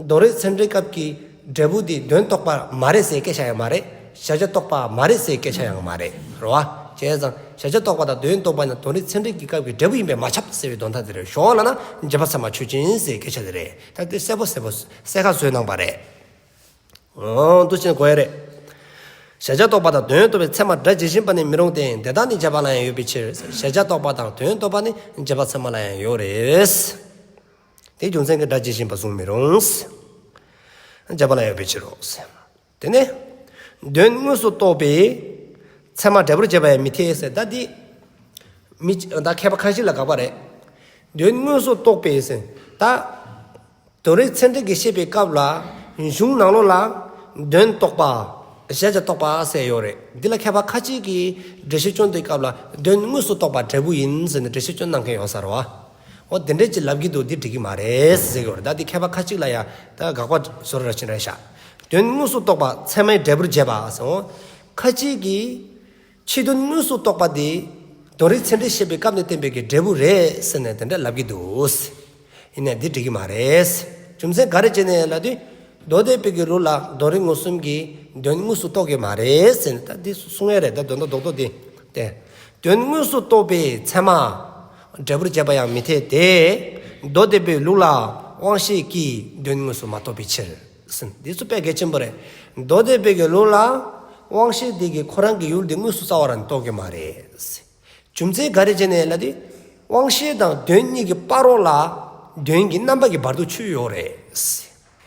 དོན་རིག་ཚད་འབྲས་སྐབས་ཀྱི་འབྲས་བུ་དེ་དོན་རྟོགས་པ་མ་རེད་ཟེར་སྐད་ཆ་ཡང་མ་རེད། གཞལ་བྱ་རྟོགས་པ་མ་རེད་ཟེར་སྐད་ཆ་ཡང་མ་རེད། རེད་བ། བྱས་ཙང་གཞལ་བྱ་རྟོགས་པ་དང་དོན་རྟོགས་པ་ནི་དོན་རིག་ཚད་འབྲས་ཀྱི་སྐབས་ཀྱི་འབྲས་བུ་ཡིན་པས་མ་ཁྱབ་ཟེར་བའི་དོན་དག་དེ་རེད། ཞོར་ལ་ན་རྗེས་དཔག་ཚད་མ་ཆོས་ཅན་ཟེར་སྐད་ཆ་དེ་རེད། ད་དེ་གསལ་པོ་གསལ་པོ་གསལ་ཁ་བཟོས་གནང་པ་རེད། འོ་འདུག་ཅེས་གོ་ཡ་རེད། གཞལ་བྱ་རྟོགས་པ་དང་དོན་རྟོགས་པའི་ཚད་མ་སྒྲ་ཇི་བཞིན་པ་ནི་མི་རུང་སྟེ། དེ་དག་ནི་རྗེས་དཔག་ལ་ཡང་ཡོད་པའི་ཕྱིར། གཞལ་བྱ་རྟོགས་པ་དང་དོན་རྟོགས་པ་ནི་རྗེས་དཔག་ཚད་མ་ལ་ཡང་ཡོད་རེད། དེའི་རྒྱུ་མཚན་གྱིས་སྒྲ་ཇི་བཞིན་པ་བཟུང་མི་རུང་། རྗེས་དཔག་ལ་ཡང་ཡོད་པའི་ཕྱིར་རོ། དེ་ནས་དོན་དངོས་སུ་རྟོགས་པའི་ཚད་མ་འབྲས་བུར་བྱེད་པ་ཡང་མི་འཐད་ཟེར། ད་འདི་མི་ད་མཁས་པ་ཁ་ཤས་ལ་དགག་པ་རེད། དོན་དངོས་སུ་རྟོགས་པའི་ཟེར། ད་དོན་རིག་ཚད་འབྲས་ཀྱི་བཤད་པའི་སྐབས་ལ་གཞུང་ནང་ལོགས་ལ་དོན་རྟོགས་པ། གཞལ་བྱ་རྟོགས་པ་ཟེར་ཡོད་རེད། འདི་ལ་མཁས་པ་ཁ་ཅིག་གིས་འགྲེལ་བཤད་སྐྱོན་དེའི་སྐབས་ལ་དོན་དངོས་སུ་རྟོགས་པ་འབྲས་བུ་ཡིན་ཟེར་ནས་འགྲེལ་བཤད་སྐྱོན་གནང་མཁན་ཡོད་ས་རེད་བ། འོ་དེ་འདྲས་ཅིག་ལབ་ཀྱི་འདུག་འདི་འགྲིག་གི་མ་རེད་ཟེར་གྱི་ཡོད་རེད། ད་འདི་མཁས་པ་ཁ་ཅིག་ལ་ཡང་ད་དགག་པ་བཟོ་ར་ཕྱིན་རེད་ཤག་དོན་དངོས་སུ་རྟོགས་པ་ཚད་མའི་འབྲས་བུར་བྱེད་པ་ཟེར། འོ་ཁ་ཅིག་གིས་ཕྱི་དོན་དངོས་སུ་རྟོགས་པ་དེ་དོན་རིག་ཚད་འབྲས་བཤད་པའི་སྐབས་ནས་བསྟན་པའི་གི་འབྲས་བུ་རེད་ཟེར་ནས་དེ་འདྲ་ལབ་ཀྱི་འདུག་ཡིན་ནའི་འདི་འགྲིག་གི་མ་རེད། རྒྱུ་མཚན་ག་རེ་བྱས་ནས་ལབ་དུས་མདོ་སྡེ་པའི་གི་ལུགས་ལ་དོན་རིག་མངོན་སུམ་གྱིས་དོན་དངོས་སུ་རྟོགས་ཀྱི་མ་རེད་ཟེར་ནས་ད་འདི་གསུང་ཡ་རེད། ད་དོན་དག་རྡོག་རྡོག་འདི་སྟེ། དོན་དངོས་སུ་རྟོགས་པའི་ཚད་མ་འབྲས་བུར་བྱེད་པ་ཡང་མི་འཐད་དེ། མདོ་སྡེ་པའི་ལུགས་ལ་དབང་ཤེས་ཀྱིས་དོན་དངོས་སུ་མ་རྟོགས་པའི་ཕྱིར། འདི་ཚོ་དཔེ་གལ་ཆེན་པོ་རེད། མདོ་སྡེ་པའི་གི་ལུགས་ལ་དབང་ཤེས་དེ་གིས་ཁོ་རང་གི་ཡུལ་དེ་དངོས་སུ་རྩ་བ་རང་རྟོགས་ཀྱི་མ་རེད། རྒྱུ་མཚན་ག་རེ་བྱས་ནས་ལབ་དུས་དབང་ཤེས་དང་དོན་གཉིས་ཀྱི་བར་རོ་ལ་དོན་གྱི་རྣམ་པ་གི་བར་དུ་ཆོད་ཡོད་རེད།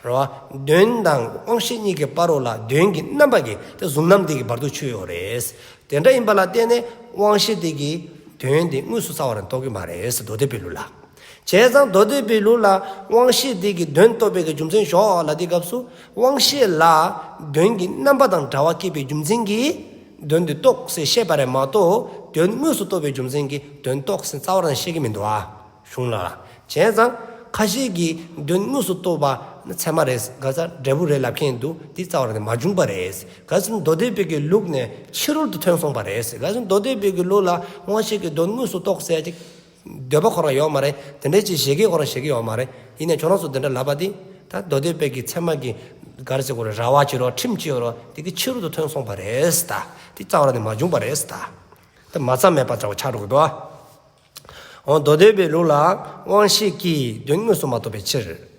རེད་བ། དོན་དང་དབང་ཤེས་གཉིས་ཀྱི་བར་རོ་ལ་དོན་གྱི་རྣམ་པ་གི་དེ་གཟུང་རྣམ་དེ་གི་བར་དུ་ཆོད་ཡོད་རེད། དེ་འདྲ་ཡིན་པ་ལ་བརྟེན་ནས་དབང་ཤེས་དེ་གིས་དོན་དེ་དངོས་སུ་རྩ་བ་རང་རྟོགས་ཀྱི་མ་རེད་ཟེར་མདོ་སྡེ་པའི་ལུགས་ལ། བྱས་ཙང་མདོ་སྡེ་པའི་ལུགས་ལ་དབང་ཤེས་དེ་གིས་དོན་རྟོགས་པའི་གི་རྒྱུ་མཚན་ཞོག་ལབ་དུས་སྐབས་སུ་དབང་ཤེས་ལ་དོན་གྱི་རྣམ་པ་དང་འདྲ་བ་སྐྱེས་པའི་རྒྱུ་མཚན་གྱིས་དོན་དེ་རྟོགས་ཟེར་བཤད་པ་རེད་མ་གཏོགས་དོན་དངོས་སུ་རྟོགས་པའི་རྒྱུ་མཚན་གྱིས་དོན་རྟོགས་ཟེར་རྩ་བ་རང་བཤད་ཀྱི་མི་འདུག་ཨ། གཞུང་ལ། བྱས་ཙང་ཁ་ཤས་ཀྱིས་དོན་དངོས་སུ་རྟོགས་པ་ཚད་མ་རེད། ག་ས་འབྲས་བུ་རེད་ལབ་མཁན་འདུག་འདི་རྩ་བ་རང་ནས་མ་བྱུང་བ་རེད། ག་ས་མདོ་སྡེ་པའི་གི་ལུགས་ནས་ཕྱི་རོལ་དུ་ཐོན་སོང་བ་རེད། ག་ས་མདོ་སྡེ་པའི་གི་ལུགས་ལ་དབང་ཤེས་ཀྱིས་དོན་དངོས་སུ་རྟོགས་ཟེར་ཅིག་འདོད་པ་ཁོ་རང་ཡོད་མ་རེད། དེ་འདྲ་ཅིག་བཞེད་མཁན་ཁོ་རང་བཞེད་ཀྱི་ཡོད་མ་རེད། ཡིན་ནའི་ཁྱོད་རང་ཚོ་དེ་འདྲ་ལབ་པ་འདི་ད་མདོ་སྡེ་པའི་གི་ཚད་མ་གི་ག་རེ་ཟེར་དགོས་རེད། ར་བ་བྱེད་རོགས་ཁྲིམས་བྱེད་རོགས་དེ་གི་ཕྱི་རོལ་དུ་ཐོན་སོང་བ་རེད་ད། འདི་རྩ་བ་རང་ནས་མ་བྱུང་བ་རེད་ད། ད་མ་རྩ་མེད་པ་འདྲ་བོ་ཆགས་འགྲོ་གི་འདུག་ཨ། འོ་མདོ་སྡེ་པའི་ལུགས་ལ་དབང་ཤེས་ཀྱིས་དོན་དངོས་སུ་མ་རྟོགས་པའི་ཕྱིར།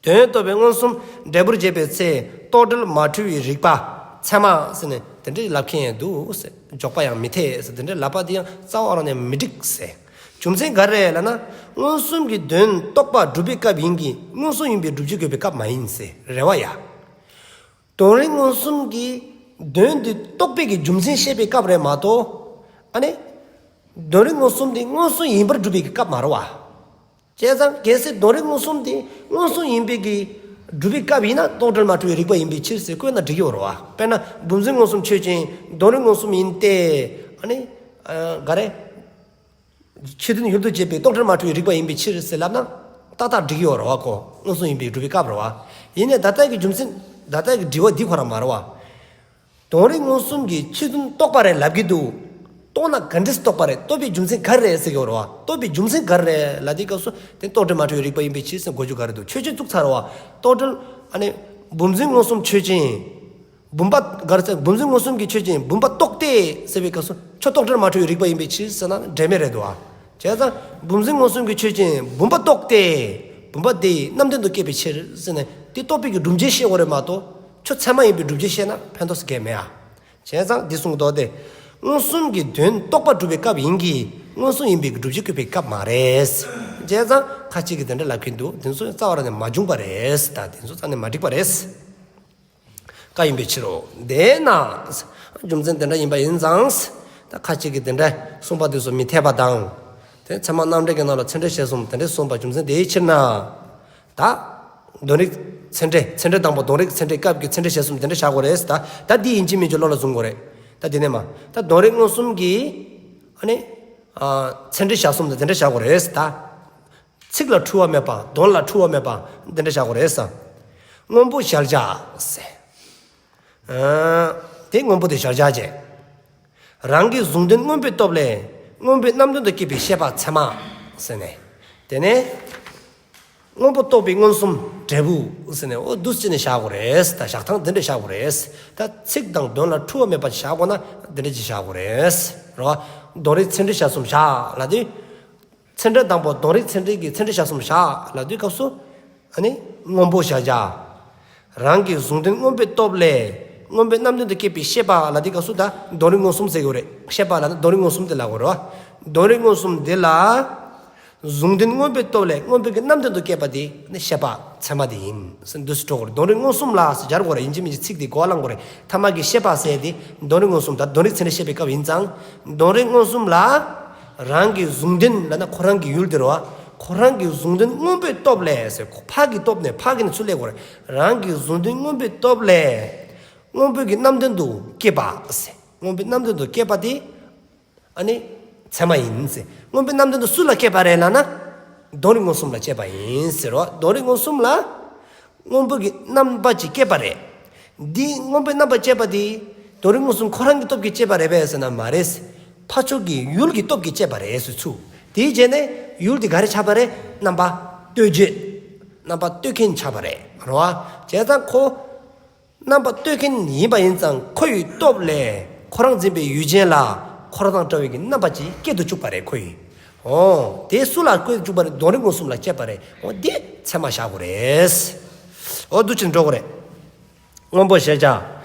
དོན་རྟོགས་པའི་མངོན་སུམ་འབྲས་བུར་བྱེད་པའི་ཚེ་རྟོག་བྲལ་མ་འཁྲུལ་བའི་རིག་པ་ཚད་མ་ཟེར་ནས་དེ་འདྲའི་ལབ་མཁན་ཡང་འདུག་ཟེར། འཇོག་པ་ཡང་མི་འཐད་ཟེར། དེ་འདྲའི་ལབ་པ་དེ་ཡང་རྩ་བ་རང་ནས་མི་འགྲིག་ཟེར། རྒྱུ་མཚན་ག་རེ་ལབ་ན་མངོན་སུམ་གྱིས་དོན་རྟོགས་པ་སྒྲུབ་པའི་སྐབས་ཡིན་གྱི་མངོན་སུམ་ཡིན་པའི་སྒྲུབ་བྱེད་དགོས་པའི་སྐབས་མ་ཡིན་ཟེར་རེད་བ་ཡ། དོན་རིག་མངོན་སུམ་གྱིས་དོན་དེ་རྟོགས་པའི་གི་རྒྱུ་མཚན་བཤད་པའི་སྐབས་རེད་མ་གཏོགས། ཨ་ནི། དོན་རིག་མངོན་སུམ་དེ་མངོན་སུམ་ཡིན་པར་སྒྲུབ་པའི་གི་སྐབས་མ་རེད་བ། བྱས་ཙང་གལ་སྲིད་དོན་རིག་མངོན་སུམ་དེ་མངོན་སུམ་ཡིན་པའི་གི་སྒྲུབ་པའི་སྐབས་ཡིན་ན་རྟོག་བྲལ་མ་འཁྲུལ་བའི་རིག་པ་ཡིན་པའི་ཕྱིར་ཟེར་བཀོད་ན་འགྲིག་གི་ཡོད་རེད་བ། དཔེར་ན་བུམ་འཛིན་མངོན་སུམ་ཆོས་ཅན། དོན་རིག་མངོན་སུམ་ཡིན་ཏེ། ཨ་ནི། ག་རེ། ཕྱི་དོན་ཡུལ་དུ་བྱེད་པའི་རྟོག་བྲལ་མ་འཁྲུལ་བའི་རིག་པ་ཡིན་པའི་ཕྱིར་ཟེར་ལབ་ན། ཏག་ཏག་འགྲིག་གི་ཡོད་རེད་བ་ཁོ། མངོན་སུམ་ཡིན་པའི་སྒྲུབ་པའི་སྐབས་རེད་བ། ཡིན་ནའི་ད་ལྟ་གི་རྒྱུ་མཚན། ད་ལྟ་གི་དྲི་བ་འདི་ཁོ་རང་མ་རེད་བ། དོན་རིག་མངོན་སུམ་གྱིས་ཕྱི་དོན་རྟོགས་པ་རེད་ལབ་ཀྱི་འདུག་རྟོགས་ན་ག་འདྲས་རྟོགས་པ་རེད། རྟོགས་པའི་རྒྱུ་མཚན་ག་རེ་རེད་ཟེར་གྱི་ཡོད་རེད་བ། རྟོགས་པའི་རྒྱུ་མཚན་ག་རེ་རེད་ལབ་དུས་སྐབས་སུ་དེ་རྟོག་བྲལ་མ་འཁྲུལ་བའི་རིག་པ་ཡིན་པའི་ཕྱིར་ཟེར་གོ་རྒྱུ་ག་རེ་འདུག་ཆོས་ཅན་བཙུགས་ཚར་བ། རྟོག་བྲལ། ཨ་ནི། བུམ་འཛིན་མངོན་སུམ་ཆོས་ཅན། བུམ་པ་ག་རེ་ཟེར། བུམ་འཛིན་མངོན་སུམ་གྱི་ཆོས་ཅན་བུམ་པ་རྟོགས་ཏེ་ཟེར་བའི་སྐབས་སུ་ཁྱོད་རྟོག་བྲལ་མ་འཁྲུལ་བའི་རིག་པ་ཡིན་པའི་ཕྱིར་ཟེར་ན་འབྲེལ་མེད་རེད་འདུག་བ། བྱས་ཙང་བུམ་འཛིན་མངོན་སུམ་གྱི་ཆོས་ཅན་བུམ་པ་རྟོགས་ཏེ། བུམ་པ་དེ་རྣམ་ལྡན་དུ་སྐྱེས་པའི་ཕྱིར་ཟེར་ནས་དེ་རྟོགས་པའི་གི་སྒྲུབ་བྱེད་བཤད་དགོས་རེད་མ་གཏོགས། ཁྱོད་ཚད་མ་ཡིན་པའི་སྒྲུབ་བྱེད་བཤད་ན་ཕན་ཐོགས་སུ་གལ་མེད་ཨ། བྱས་ཙང་འདི་གསུངས་འདུག་སྟེ། མངོན་སུམ་གྱིས་དོན་རྟོགས་པ་སྒྲུབ་པའི་སྐབས་ཡིན་གྱི་མངོན་སུམ་ཡིན་པའི་སྒྲུབ་བྱེད་བཀོད་པའི་སྐབས་མ་རེད། བྱས་ཙང་ཁ་ཅིག་གིས་དེ་འདྲ་ལབ་མཁན་འདུག་དེ་ཚོ་རྩ་བ་རང་ནས་མ་བྱུང་བ་རེད། ད་དེ་ཚོ་རྩ་ནས་མ་འགྲིག་པ་རེད། བཀའ་ཡིན་པའི་ཕྱིར་རོ། དེས་ན། རྒྱུ་མཚན་དེ་འདྲ་ཡིན་པ་ཡིན་ཙང་། ད་ཁ་ཅིག་གིས་དེ་འདྲ་གསུངས་པ་དེ་ཚོ་མི་འཐད་པ་དང་། དེ་ཚད་མ་རྣམ་འགྲེལ་གྱི་ནང་ལ་ཚད་འབྲས་བཤད་གསུམ་དེ་འདྲ་གསུངས་པ་རྒྱུ་མཚན་དེའི་ཕྱིར་ན། ད། དོན་རིག་ཚད་འབྲས། ཚད་འབྲས་དང་པོ་དོན་རིག་ཚད་འབྲས་སྐབས་ཀྱི་ཚད་འབྲས་བཤད་གསུམ་དེ་འདྲ་བཞག་དགོས་རེད་ད། ད་འདི་ཡིན་གཅིག་མིན་གཅིག་བློ་ལ་བཟུང་དགོས་རེད། ད་དེ་ནས་མ། ད་དོན་རིག་མངོན་སུམ་གྱིས། ཨ་ནི། ཚད་འབྲས་བཞག་གསུམ་དེ་དེ་འདྲ་བཞག་དགོས་རེད་ད། ཚིག་ལ་འཁྲུལ་བ་མེད་པ། དོན་ལ་འཁྲུལ་བ་མེད་པ། དེ་འདྲ་བཞག་དགོས་རེད་ས། སྔོན་པོ་གཞལ་བྱ་ཟེར། ཨ། དེ་སྔོན་པོ་དེ་གཞལ་བྱ་བྱས། རང་གི་གཟུང་དོན་མངོན་པའི་སྟོབས་ལས་མངོན་པའི་རྣམ་ལྡན་དུ་སྐྱེས་པའི་ཤེས་པ་ཚད་མ་ཟེར་ནས། དེ་ནས་སྔོན་པོ་རྟོགས་པའི་མངོན་སུམ་འབྲས་བུ་ཟེར་ནས། འོ་འདུག་སེ་བྱས་ནས་བཞག་དགོས་རེད། ད་བཞག་སྟངས་འདི་འདྲ་བཞག་དགོས་རེད། ད་ཚིག་དང་དོན་ལ་འཁྲུལ་བ་མེད་པ་བཞག་དགོས་ན་འདི་འདྲ་ཅིག་བཞག་དགོས་རེད། རོ། དོན་རིག་ཚད་འབྲས་དཔྱད་གསུམ་བཞག་ལབ་དུས། ཚད་འབྲས་དང་པོ་དོན་རིག་ཚད་འབྲས་ཀྱི་ཚད་འབྲས་དཔྱད་གསུམ་བཞག་ལབ་དུས་སྐབས་སུ། ཨ་ནི་སྔོན་པོ་གཞལ་བྱ། རང་གི་གཟུང་དོན་མངོན་པའི་སྟོབས་ལས་མངོན་པའི་རྣམ་ལྡན་དུ་སྐྱེས་པའི་ཤེས་པ་ལབ་དུས་སྐབས་སུ། ད་དོན་རིག་མངོན་སུམ་ཟེར་གྱི་ཡོད་རེད། ཤེས་པ་ལབ་ན་དོན་རིག་མངོན་སུམ་དེ་ལབ་དགོས་རེད་བ། དོན་རིག་མངོན་སུམ་དེ་ལ་གཟུང་དོན་མངོན་པའི་སྟོབས་ལས་མངོན་པའི་གི་རྣམ་ལྡན་དུ་སྐྱེས་པ་དེ་ནི་ཤེས་པ་ཚད་མ་དེ་ཡིན་ཟེར་འདུག་སེ་འགྲོ་དགོས་རེད། དོན་རིག་མངོན་སུམ་ལ་ཟེར་སྦྱར་དགོས་རེད། ཡིན་གཅིག་མིན་གཅིག་ཚིག་དེ་གོ་བ་བླང་དགོས་རེད། ཐ་མ་གི་ཤེས་པ་ཟེར་དེ་དོན་རིག་མངོན་སུམ་དང་དོན་རིག་ཚད་འབྲས་བཤད་པའི་སྐབས་ཡིན་ཙང་། དོན་རིག་མངོན་སུམ་ལ་རང་གི་གཟུང་དོན་ལབ་ན་ཁོ་རང་གི་ཡུལ་དེ་རེད་བ། ཁོ་རང་གི་གཟུང་དོན་མངོན་པའི་སྟོབས་ལས་ཟེར། ཕར་གྱི་སྟོབས་ནས་ཕར་གྱི་ནས་ཚུར་སླེབས་དགོས་རེད། རང་གི་གཟུང་དོན་མངོན་པའི་སྟོབས་ལས་མངོན་པའི་གི་རྣམ་ལྡན་དུ་སྐྱེས་པ་ཟེར། མངོན་པའི་རྣམ་ལྡན་དུ་སྐྱེས་པ་དེ་ཨ་ནི་ཚད་མ་ཡིན་ཟེར། མངོན་པའི་རྣམ་ལྡན་དུ་སུ་ལ་སྐྱེས་པ་རེད་ལབ་ན། དོན་རིག་མངོན་སུམ་ལ་སྐྱེས་པ་ཡིན་ཟེར་བ། དོན་རིག་མངོན་སུམ་ལ་མངོན་པའི་གི་རྣམ་པ་ཅིག་སྐྱེས་པ་རེད། འདི་མངོན་པའི་རྣམ་པ་སྐྱེས་པ་འདི་དོན་རིག་མངོན་སུམ་ཁོ་རང་གི་སྟོབས་ཀྱིས་སྐྱེས་པ་རེད་པས་ཟེར་ན་མ་རེད། ཕར་ཕྱོགས་ཀྱི་ཡུལ་གྱི་སྟོབས་ཀྱིས་སྐྱེས་པ་རེད་ཟེར་ཚུལ། དེའི་རྗེས་ནས་ཡུལ་འདི་ག་རེ་ཆགས་པ་རེད། རྣམ་པ་གཏོད་བྱེད། རྣམ་པ་གཏོད་མཁན་ཆགས་པ་རེད། རེད་བ། བྱས་ཙང་ཁོ་རྣམ་པ་གཏོད་མཁན་ཡིན་པ་ཡིན་ཙང་ཁོ་ཡི་སྟོབས་ལས་ཁོ་རང་འཛིན་པའི་ཡུལ་ཅན་ལ་ཁོ་རང་དང་འདྲ་བའི་གི་རྣམ་པ་ཅིག་སྐྱེ་དུ་བཅུག་པ་རེད་ཁོ་ཡིས། འོ། དེ་སུ་ལ་སྐྱེ་དུ་བཅུག་པ་རེད། དོན་རིག་མངོན་སུམ་ལ་སྐྱེས་པ་རེད། འོ་དེ་ཚད་མ་བཞག་དགོས་རེད། འོ་འདུག་སེ་འགྲོ་དགོས་རེད། སྔོན་པོ་གཞལ་བྱ།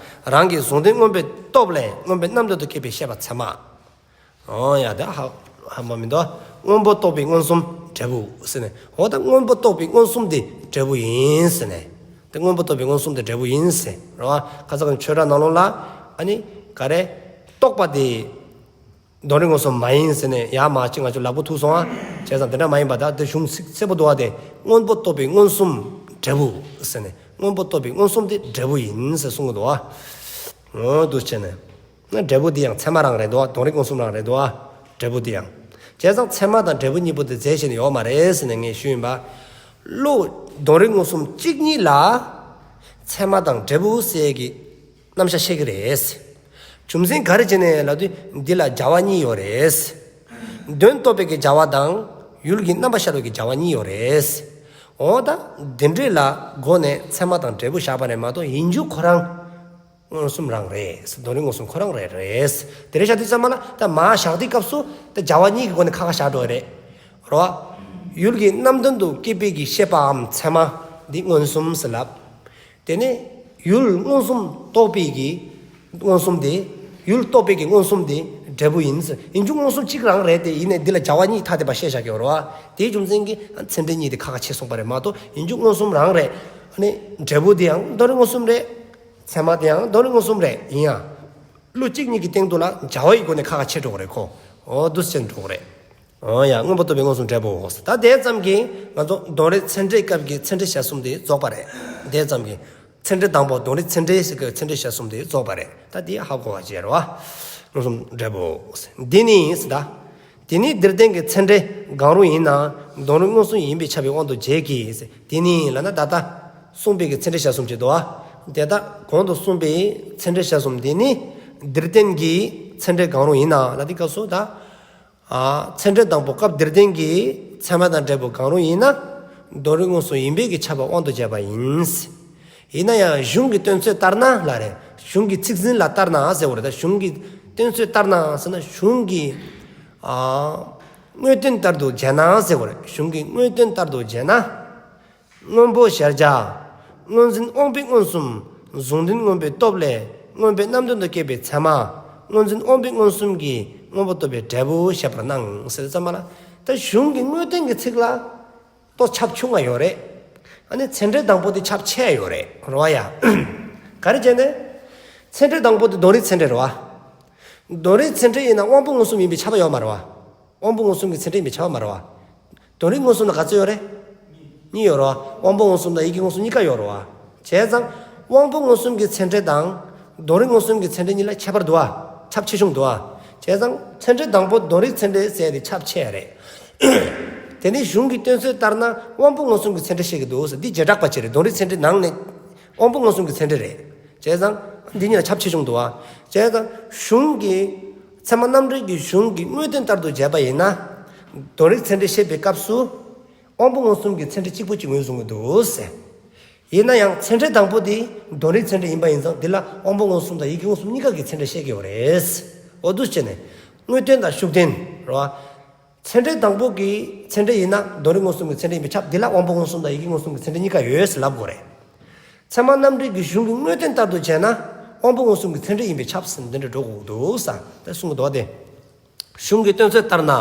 རང་གི་གཟུང་དོན་མངོན་པའི་སྟོབས་ལས་མངོན་པའི་རྣམ་ལྡན་དུ་སྐྱེས་པའི་ཤེས་པ་ཚད་མ། འོ་ཡ། ད་ཧ་ཧ་མ་མི་འདུག་སྔོན་པོ་རྟོགས་པའི་མངོན་སུམ་འབྲས་བུ་ཟེར་ནས། འོ་ད་སྔོན་པོ་རྟོགས་པའི་མངོན་སུམ་དེ་འབྲས་བུ་ཡིན་ཟེར་ནས། དེ་སྔོན་པོ་རྟོགས་པའི་མངོན་སུམ་དེ་འབྲས་བུ་ཡིན་ཟེར་རོ། ཁ་ས་ག་ཆོས་ར་ནང་ལོགས་ལ་ཨ་ནི་ག་རེ། རྟོགས་པ་དེ་དོན་རིག་མངོན་སུམ་མ་ཡིན་ཟེར་ནས་ཡ་མ་ཅིག་ང་ཚོ་ལག་པ་ཐུག་སོང་ཨ། བྱས་ཙང་དེ་འདྲ་མ་ཡིན་པ། ད་དེ་གཞུང་ཚིག་གསལ་པོ་འདུག་བ། དེ་སྔོན་པོ་རྟོགས་པའི་མངོན་སུམ་འབྲས་བུ་ཟེར་ནས། སྔོན་པོ་རྟོགས་པའི་མངོན་སུམ་དེ་འབྲས་བུ་ཡིན་ཟེར་གསུང་གི་འདུག་བ། འོ་འདུག་སེ་བྱས་ནས། ན་འབྲས་བུ་དེ་ཡང་ཚད་མ་རང་རེད་དོ། དོན་རིག་མངོན་སུམ་རང་རེད་དོ། འབྲས་བུ་དེ་ཡང་། བྱས་ཙང་ཚད་མ་དང་འབྲས་བུ་གཉིས་པོ་དེ་རྫས་གཞན་ཡོད་མ་རེད་ཟེར་ནས་ངས་ཞུས་ཡིན་པ། བློ་དོན་རིག་མངོན་སུམ་གཅིག་ཉིད་ལ་ཚད་མ་དང་འབྲས་བུ་ཟེར་གྱི་རྣམ་གཞག་བཤད་ཀྱི་རེད། རྒྱུ་མཚན་ག་རེ་བྱས་ནས་ལབ་དུས་འདི་ལ་བྱ་བ་གཉིས་ཡོད་རེད། དོན་རྟོགས་པའི་གི་བྱ་བ་དང་ཡུལ་གྱི་རྣམ་པ་ཤར་བའི་གི་བྱ་བ་གཉིས་ཡོད་རེད། འོ་ད་འདི་འདྲ་ལ་སྒོ་ནས་ཚད་མ་དང་འབྲས་བུ་བཞག་པ་རེད་མ་གཏོགས་ཡིན་རྒྱུ་ཁོ་རང་མངོན་སུམ་རང་རེད། དོན་རིག་མངོན་སུམ་ཁོ་རང་རེད་རེད། དེ་རེད་བཞག་དུས་ཙམ་པ་ལ་ད་མ་བཞག་དུས་སྐབས་སུ་ད་བྱ་བ་གཉིས་ཀྱི་སྒོ་ནས་ཁ་ཁ་བཞག་འགྲོ་ཡི་རེད། རོ། ཡུལ་གྱི་རྣམ་ལྡན་དུ་སྐྱེས་པའི་གི་ཤེས་པའམ་ཚད་མ་འདི་མངོན་སུམ་ཟེར་ལབ། དེ་ནས་ཡུལ་མངོན་སུམ་རྟོགས་པའི་གི་མངོན་སུམ་དེ། ཡུལ་རྟོགས་པའི་གི་མངོན་སུམ་དེ་འབྲས་བུ་ཡིན་ཟེར། ཡིན་རྒྱུ་མངོན་སུམ་གཅིག་རང་རེད་དེ། ཡིན་ནས་འདི་ལ་བྱ་བ་གཉིས་ཐ་དད་པ་བཤད་བཞག་གི་ཡོད་རེད་བ། དེའི་རྒྱུ་མཚན་གྱིས་ཚད་འབྲས་གཉིས་དེ་ཁ་ཁ་ཕྱེ་སོང་པ་རེད་མ་གཏོགས་ཡིན་རྒྱུ་མངོན་སུམ་རང་རེད། ཨ་ནི་འབྲས་བུ་དེ་ཡང་དོན་རིག་མངོན་སུམ་རེད། ཚད་མ་དེ་ཡང་དོན་རིག་མངོན་སུམ་རེད། ཡིན་ཡང་བློ་གཅིག་ཉིད་ཀྱི་སྟེང་དུ་ལ་བྱ་བའི་སྒོ་ནས་ཁ་ཁ་ཕྱེ་འགྲོ་གི་རེད་ཁོ། འོ་འདུག་སེ་འགྲོ་གི་རེད། འོ་ཡ། སྔོན་པོ་རྟོགས་པའི་མངོན་སུམ་འབྲས་བུའོ། ད་དེ་ཙམ་གྱིས་ང་ཚོ་དོན་རིག་ཚད་འབྲས་སྐབས་ཀྱི་ཚད་འབྲས་དཔྱད་གསུམ་དེ་རྫོགས་པ་རེད། དེ་ཙམ་གྱིས་ཚད་འབྲས་དང་པོ་དོན་རིག་ཚད་འབྲས་ཀྱི་ཚད་འབྲས་དཔྱད་གསུམ་དེ་རྫོགས་པ་རེད། ད་དེ་ཧ་གོ་བ་བྱས་རེད་བ། མངོན་སུམ་འབྲས་བུའོ། འདི་ནི་ཟེར་ད། དེ་ནི་འདིར་བསྟན་གྱི་ཚད་འབྲས་གང་རུང་ཡིན་ན་དོན་རིག་མངོན་སུམ་ཡིན་པས་ཁྱབ་པའི་དབང་དུ་བྱས་ཀྱི། དེ་ནི་ལབ་ན་ད་ལྟ་གསུངས་པའི་གི་ཚད་འབྲས་དཔྱད་གསུམ་ཅིག་འདུག་བ། དེ་ལྟ་གོང་དུ་གསུངས་པའི་ཚད་འབྲས་དཔྱད་གསུམ་དེ་ནི་འདིར་བསྟན་གྱི་ཚད་འབྲས་གང་རུང་ཡིན་ན་ལབ་དུས་སྐབས་སུ་ད། ཨ། ཚད་འབྲས་དང་པོ་སྐབས་འདིར་བསྟན་གྱི་ཚད་མ་དང་འབྲས་བུ་གང་རུང་ཡིན་ན་དོན་རིག་མངོན་སུམ་ཡིན་པས་ཀྱི་ཁྱབ་པ་དབང་དུ་བྱས་པ་ཡིན། ཡིན་ན་ཡང་གཞུང་གི་བསྟན་ཚོད་ལྟར་ན་ལབ་རེད། གཞུང་གི་ཚིག་ཟིན་ལ་ལྟར་ན་ཟེར་བ་རེད། ད་གཞུང་གི་བསྟན་ཚོད་ལྟར་ན་ཟེར་ན་གཞུང་གི། ཨ། དངོས་བསྟན་ལྟར་དུ་བྱས་ན་ཟེར་བ་རེད། གཞུང་གི་དངོས་བསྟན་ལྟར་དུ་བྱས་ན། སྔོན་པོ་གཞལ་བྱ། སྔོ་འཛིན་དབང་པོའི་མངོན་སུམ། གཟུང་དོན་མངོན་པའི་སྟོབས་ལས་མངོན་པའི་རྣམ་ལྡན་དུ་སྐྱེས་པའི་ཚད་མ། སྔོ་འཛིན་དབང་པོའི་མངོན་སུམ་གྱིས་སྔོན་པོ་རྟོགས་པའི་འབྲས་བུ་བཤད་པར་སྣང་ཟེར་ཙམ་པ་ལ། ད་གཞུང་གི་དངོས་བསྟན་གྱི་ཚིག་ལ་ཏོག་ཁྱབ་ཆུང་ང་ཡོད་རེད། ཨ་ནི་ཚད་འབྲས་དང་པོ་དེ་ཁྱབ་ཆེ་ཡོད་རེད། རེད་བ་ཡ། ག་རེ་བྱས་ནས། ཚད་འབྲས་དང་པོ་དེ་དོན་རིག་ཚད་འབྲས་རེད་བ། དོན་རིག་ཚད་འབྲས་ཡིན་ན་དབང་པོ་མངོན་སུམ་ཡིན་པས་ཁྱབ་པ་ཡོད་མ་རེད་བ། དབང་པོ་མངོན་སུམ་གྱི་ཚད་འབྲས་ཡིན་པས་ཁྱབ་པ་མ་རེད་བ། དོན་རིག་མངོན་སུམ་ལ་ག་ཚོད་ཡོད་རེད། གཉིས་ཡོད་རེད་བ། དབང་པོ་མངོན་སུམ་དང་ཡིད་ཀྱི་མངོན་སུམ་གཉིས་ཀ་ཡོད་རེད་བ། བྱས་ཙང་དབང་པོ་མངོན་སུམ་གྱི་ཚད་འབྲས་དང་དོན་རིག་མངོན་སུམ་གྱི་ཚད་འབྲས་གཉིས་ལ་ཁྱད་པར་འདུག་བ། ཁྱབ་ཆེ་ཆུང་འདུག་བ། བྱས་ཙང་ཚད་འབྲས་དང་པོ་དོན་རིག་ཚད་འབྲས་ཟེར་དེ་ཁྱབ་ཆེ་རེད། དེ་ནས་གཞུང་གི་བསྟན་ཚོད་ལྟར་ན་དབང་པོ་མངོན་སུམ་གྱི་ཚད་འབྲས་བཤད་ཀྱི་འདུག་ཟེར། འདི་བྱེ་བྲག་པ་ཅིག་རེད། དོན་རིག་ཚད་འབྲས་ནང་ནས་དབང་པོ་མངོན་སུམ་གྱི་ཚད་འབྲས་རེད། བྱས་ཙང་འདི་གཉིས་ལ་ཁྱབ་ཆེ་ཆུང་འདུག་བ། བྱས་ཙང་གཞུང་གི་ ཚད་མ་རྣམ་འགྲེལ་གྱི་གཞུང་གི་དངོས་བསྟན་ལྟར་དུ་བྱས་པ་ཡིན་ན། དོན་རིག་ཚད་འབྲས་བཤད་པའི་སྐབས་སུ། དབང་པོ་མངོན་སུམ་གྱི་ཚད་འབྲས་གཅིག་པུ་གཅིག་ངོས་བཟུང་གི་འདུག་ཟེར། ཡིན་ན་ཡང་ཚད་འབྲས་དང་པོ་དེ་དོན་རིག་ཚད་འབྲས་ཡིན་པ་ཡིན་ཙང་འདི་ལ་དབང་པོ་མངོན་སུམ་དང་ཡིད་ཀྱི་མངོན་སུམ་གཉིས་ཀ་གི་ཚད་འབྲས་བཤད་ཀྱི་ཡོད་རེད། འོ་འདུག་བྱས་ནས། དངོས་བསྟན་དང་ཤུགས་བསྟན། རེད་བ། ཚད་འབྲས་དང་པོ་གི་ཚད་འབྲས་ཡིན་ན་དོན་རིག་མངོན་སུམ་གྱི་ཚད་འབྲས་ཡིན་པས་ཁྱབ། འདི་ལ་དབང་པོ་མངོན་སུམ་དང་ཡིད་ཀྱི་མངོན་སུམ་གྱི་ཚད་འབྲས་གཉིས་ཀ་ཡོད་ཟེར་ལབ་དགོས་རེད། ཚད་མ་རྣམ་འགྲེལ་གྱི་གཞུང་གི་དངོས་བསྟན་ལྟར་དུ་བྱས་ན་དབང་པོ་མངོན་སུམ་གྱི་ཚད་འབྲས་ཡིན་པས་ཁྱབ་ཟེར་འདི་འདྲ་འགྲོ་དགོས་འདུག་ས་དེ་གསུང་གི་འདུག་སྟེ། གཞུང་གི་བསྟན་ཚོད་ལྟར་ན་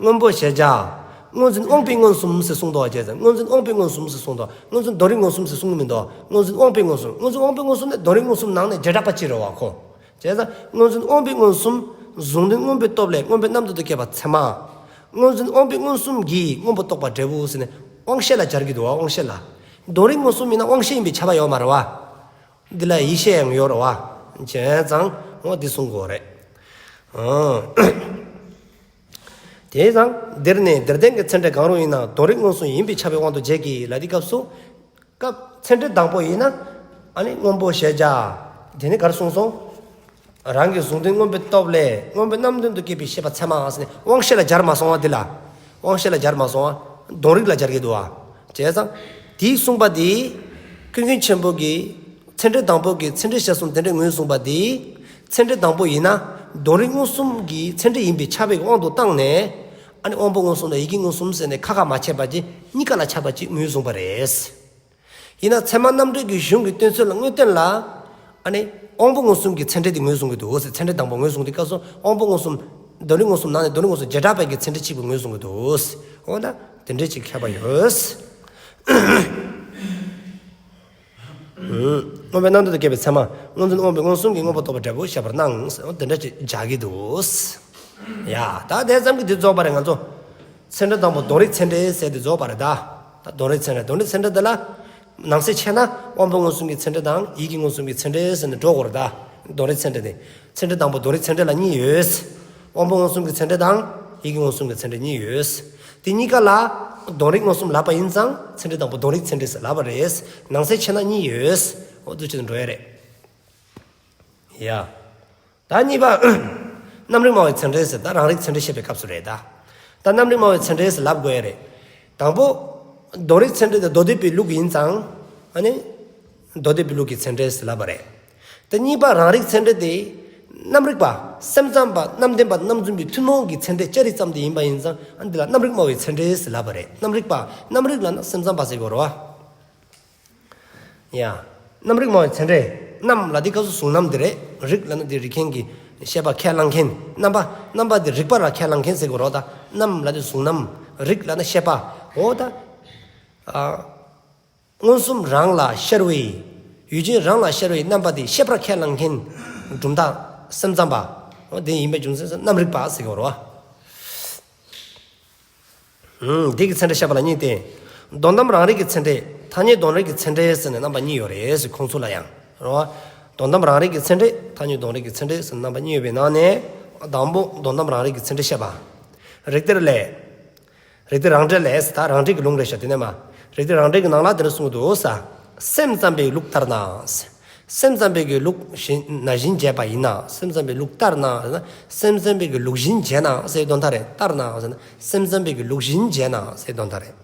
སྔོན་པོ་གཞལ་བྱ། སྔོ་འཛིན་དབང་པོའི་མངོན་སུམ་ཟེར་གསུངས་འདུག་བ། བྱས་ཙང་སྔོ་འཛིན་དབང་པོའི་མངོན་སུམ་ཟེར་གསུངས་འདུག་སྔོ་འཛིན་དོན་རིག་མངོན་སུམ་ཟེར་གསུང་གི་མི་འདུག་སྔོ་འཛིན་དབང་པོའི་མངོན་སུམ། སྔོ་འཛིན་དབང་པོའི་མངོན་སུམ་ནི་དོན་རིག་མངོན་སུམ་ནང་ནས་བྱེ་བྲག་པ་གཅིག་རེད་བ་ཁོ། བྱས་ཙང་སྔོ་འཛིན་དབང་པོའི་མངོན་སུམ། གཟུང་དོན་མངོན་པའི་སྟོབས་ལས་མངོན་པའི་རྣམ་ལྡན་དུ་སྐྱེས་པ་ཚད་མ། སྔོ་འཛིན་དབང་པོའི་མངོན་སུམ་གྱིས་སྔོན་པོ་རྟོགས་པ་འབྲས་བུ་ཟེར་ནས་དབང་ཤེས་ལ་སྦྱར་གྱི་འདུག་བ། དབང་ཤེས་ལ། དོན་རིག་མངོན་སུམ་ཡིན་ན་དབང་ཤེས་ཡིན་པས་ཁྱབ་པ་ཡོད་མ་རེད་བ། འདི་ལ་ཡིད་ཤེས་ཡང་ཡོད་རེད་བ། བྱས་ཙང་འོ་འདི་གསུང་དགོས་རེད། ཨང་། དེ་ཙང་འདིར་ནི་འདིར་བསྟན་གྱི་ཚད་འབྲས་གང་རུང་ཡིན་ན་དོན་རིག་མངོན་སུམ་ཡིན་པས་ཁྱབ་པའི་དབང་དུ་བྱས་ཀྱི་ལ་འདི་སྐབས་སུ། སྐབས་ཚད་འབྲས་དང་པོ་ཡིན་ན། ཨ་ནི་སྔོན་པོ་གཞལ་བྱ། དེ་ནི་ག་རེ་གསུངས་སོང་། རང་གི་གཟུང་དོན་མངོན་པའི་སྟོབས་ལས་མངོན་པའི་རྣམ་ལྡན་དུ་སྐྱེས་པའི་ཤེས་པ་ཚད་མ་ཟེར་ནས་དབང་ཤེས་ལ་སྦྱར་མ་སོང་བ་འདི་ལ། དབང་ཤེས་ལ་སྦྱར་མ་སོང་བ། དོན་རིག་ལ་སྦྱར་གྱི་འདུག་བ། བྱས་ཙང་། དེའི་གསུངས་པ་འདི། ཀུན་མཁྱེན་ཆེན་པོ་གིས། ཚད་འབྲས་དང་པོ་གི་ཚད་འབྲས་བཤད་གསུམ་དེ་འདྲའི་ངོས་བཟུང་བ་འདི། ཚད་འབྲས་དང་པོ་ཡིན་ན། དོན་རིག་མངོན་སུམ་གྱི་ཚད་འབྲས་ཡིན་པས་ཁྱབ་པའི་དབང་དུ་བཏང་ནས། ཨ་ནི་དབང་པོ་མངོན་སུམ་དང་ཡིད་ཀྱི་མངོན་སུམ་ཟེར་ནས་ཁ་ཁ་མ་ཕྱེ་བ་ཅིག་གཉིས་ཀ་ལ་ཁྱབ་པ་ཅིག་ངོས་བཟུང་བ་རེད། ཡིན་ན་ཚད་མ་རྣམ་འགྲེལ་གྱི་གཞུང་གི་བསྟན་ཚོད་ལ་དངོས་བསྟན་ལ། ཨ་ནི། དབང་པོ་མངོན་སུམ་གྱི་ཚད་འབྲས་དེ་ངོས་བཟུང་གི་འདུག་ཟེར། ཚད་འབྲས་དང་པོ་ངོས་བཟུང་དུས་སྐབས་སུ་དབང་པོ་མངོན་སུམ། དོན་རིག་མངོན་སུམ་ནང་ནས་དོན་རིག་མངོན་སུམ་བྱེ་བྲག་པའི་གི་ཚད་འབྲས་གཅིག་པུ་ངོས་བཟུང་གི་འདུག་ཟེར། འོ་ན། དེ་འདྲས་ཅིག་ཁྱད་པར་ཡོད། ཨུམ། མངོན་པའི་རྣམ་ལྡན་དུ་སྐྱེས་པའི་ཚད་མ། སྔོ་འཛིན་དབང་པོའི་མངོན་སུམ་གྱིས་སྔོན་པོ་རྟོགས་པའི་འབྲས་བུ་བཤད་པར་སྣང་ཟེར། འོ་དེ་འདྲས་ཅིག་བྱ་གི་འདུག་ཟེར། ཡ། ད་དེ་ཙམ་གྱིས་འདི་རྫོགས་པ་རེད་ང་ཚོ། ཚད་འབྲས་དང་པོ་དོན་རིག་ཚད་འབྲས་ཟེར་དེ་རྫོགས་པ་རེད་ད། ད་དོན་རིག་ཚད་འབྲས། དོན་རིག་ཚད་འབྲས་དེ་ལ། ནང་གསེས་ཕྱེ་ན་དབང་པོ་མངོན་སུམ་གྱི་ཚད་འབྲས་དང་ཡིད་ཀྱི་མངོན་སུམ་གྱི་ཚད་འབྲས་ཟེར་ནས་འགྲོ་དགོས་རེད་ད། དོན་རིག་ཚད་འབྲས་དེ། ཚད་འབྲས་དང་པོ་དོན་རིག་ཚད་འབྲས་ལ་གཉིས་ཡོད། དབང་པོ་མངོན་སུམ་གྱི་ཚད་འབྲས་དང་ཡིད་ཀྱི་མངོན་སུམ་གྱི་ཚད་འབྲས་གཉིས་ཡོད། དེ་གཉིས་ཀ་ལ་དོན་རིག་མངོན་སུམ་ལབ་པ་ཡིན་ཙང་ཚད་འབྲས་དང་པོ་དོན་རིག་ཚད་འབྲས་ཟེར་ལབ་པ་རེད། ནང་གསེས་ཕྱེ་ན་གཉིས་ཡོད། འོ་འདུག་བྱས་ནས་འགྲོ་ཡ་རེད། ཡ། ད་གཉིས་པ། རྣམ་རིག་སྨྲ་བའི་ཚད་འབྲས་ཟེར། ད་རང་རིག་ཚད་འབྲས་བཤད་པའི་སྐབས་སུ་རེད་ད། ད་རྣམ་རིག་སྨྲ་བའི་ཚད་འབྲས་ཟེར་ལབ་དགོས་ཡ་རེད། དང་པོ། དོན་རིག་ཚད་འབྲས་དེ་མདོ་སྡེ་པའི་ལུགས་ཡིན་ཙང་། ཨ་ནི། མདོ་སྡེ་པའི་ལུགས་ཀྱི་ཚད་འབྲས་ཟེར་ལབ་པ་རེད། ད་གཉིས་པ་རང་རིག་ཚད་འབྲས་དེ། རྣམ་རིག་པ། སེམས་ཙམ་པ། རྣམ་བདེན་པ། རྣམ་རྫུན་པའི་ཐུན་མོང་གི་ཚད་འབྲས་ཅ་རིག་ཙམ་དེ་ཡིན་པ་ཡིན་ཙང་། ཨ་ནི་འདི་ལ་རྣམ་རིག་སྨྲ་བའི་ཚད་འབྲས་ཟེར་ལབ་པ་རེད། རྣམ་རིག་པ། རྣམ་རིག་ལབ་ན་སེམས་ཙམ་པ་ཟེར་དགོས་རེད་བ། ཡ། རྣམ་རིག་སྨྲ་བའི་ཚད་འབྲས། རྣམ་ལབ་དུས་སྐབས་སུ་གཟུང་རྣམ་དེ་རེད། རིག་ལབ་ན་དེ་རིག་མཁན་གྱི་ཤེས་པ་ཁས་བླངས་མཁན། རྣམ་པ། རྣམ་པ་དེ་རིག་པ་ལ་ཁས་བླངས་མཁན་ཟེར་དགོས་རེད་ད། རྣམ་ལབ་དུས་གཟུང་རྣམ། རིག་ལབ་ན་ཤེས་པ། འོ་ད། ཨ། མངོན་སུམ་རང་ལ་ཤར་བའི། ཡུལ་ཅན་རང་ལ་ཤར་བའི་རྣམ་པ་དེ་ཤེས་པར་ཁས་བླངས་མཁན། གྲུབ་མཐའ། སེམས་ཙམ་པ། འོ་དེ་ཡིན་པའི་རྒྱུ་མཚན་སུ་རྣམ་རིག་པ་ཟེར་དགོས་རེད་བ། ཨུམ། འདི་གི་ཚད་འབྲས་བཤད་པ་ལ་གཉིས་ཏེ། དོན་དམ་རང་རིག་གི་ཚད་འབྲས། ཐ་སྙད་དོན་རིག་གི་ཚད་འབྲས་ཟེར་ནས་རྣམ་པ་གཉིས་ཡོད་རེད་ཟེར། ཁོང་ཚོ་ལ་ཡང་། རེད་བ། དོན་དམ་རང་རིག་གི་ཚད་འབྲས། ཐ་སྙད་དོན་རིག་གི་ཚད་འབྲས་ཟེར་རྣམ་པ་གཉིས་ཡོད་པའི་ནང་ནས། དང་པོ་དོན་དམ་རང་རིག་གི་ཚད་འབྲས་བཤད་པ། རིགས་གཏེར་ལས། རིགས་གཏེར་རང་འགྲེལ་ལས་ཟེར། ད་རང་འགྲེལ་གྱི་ལུང་རེད་ཤག་དེ་ནས་མ། རིགས་གཏེར་རང་འགྲེལ་གྱི་ནང་ལ་དེ་འདྲ་གསུངས་འདུག་ས། སེམས་ཙམ་པའི་ལུགས་ལྟར་ན། སེམས་ཙམ་པའི་གི་ལུགས་བཞིན་ན་བཞིན་བྱས་པ་ཡིན་ན། སེམས་ཙམ་པའི་ལུགས་ལྟར་ན་ཟེར་ན། སེམས་ཙམ་པའི་གི་ལུགས་བཞིན་བྱས་ན་ཟེར་དོན་དག་རེད། ལྟར་ན་ཟེར་ན། སེམས་ཙམ་པའི་གི་ལུགས་བཞིན་བྱས་ན་ཟེར་དོན་དག་རེད།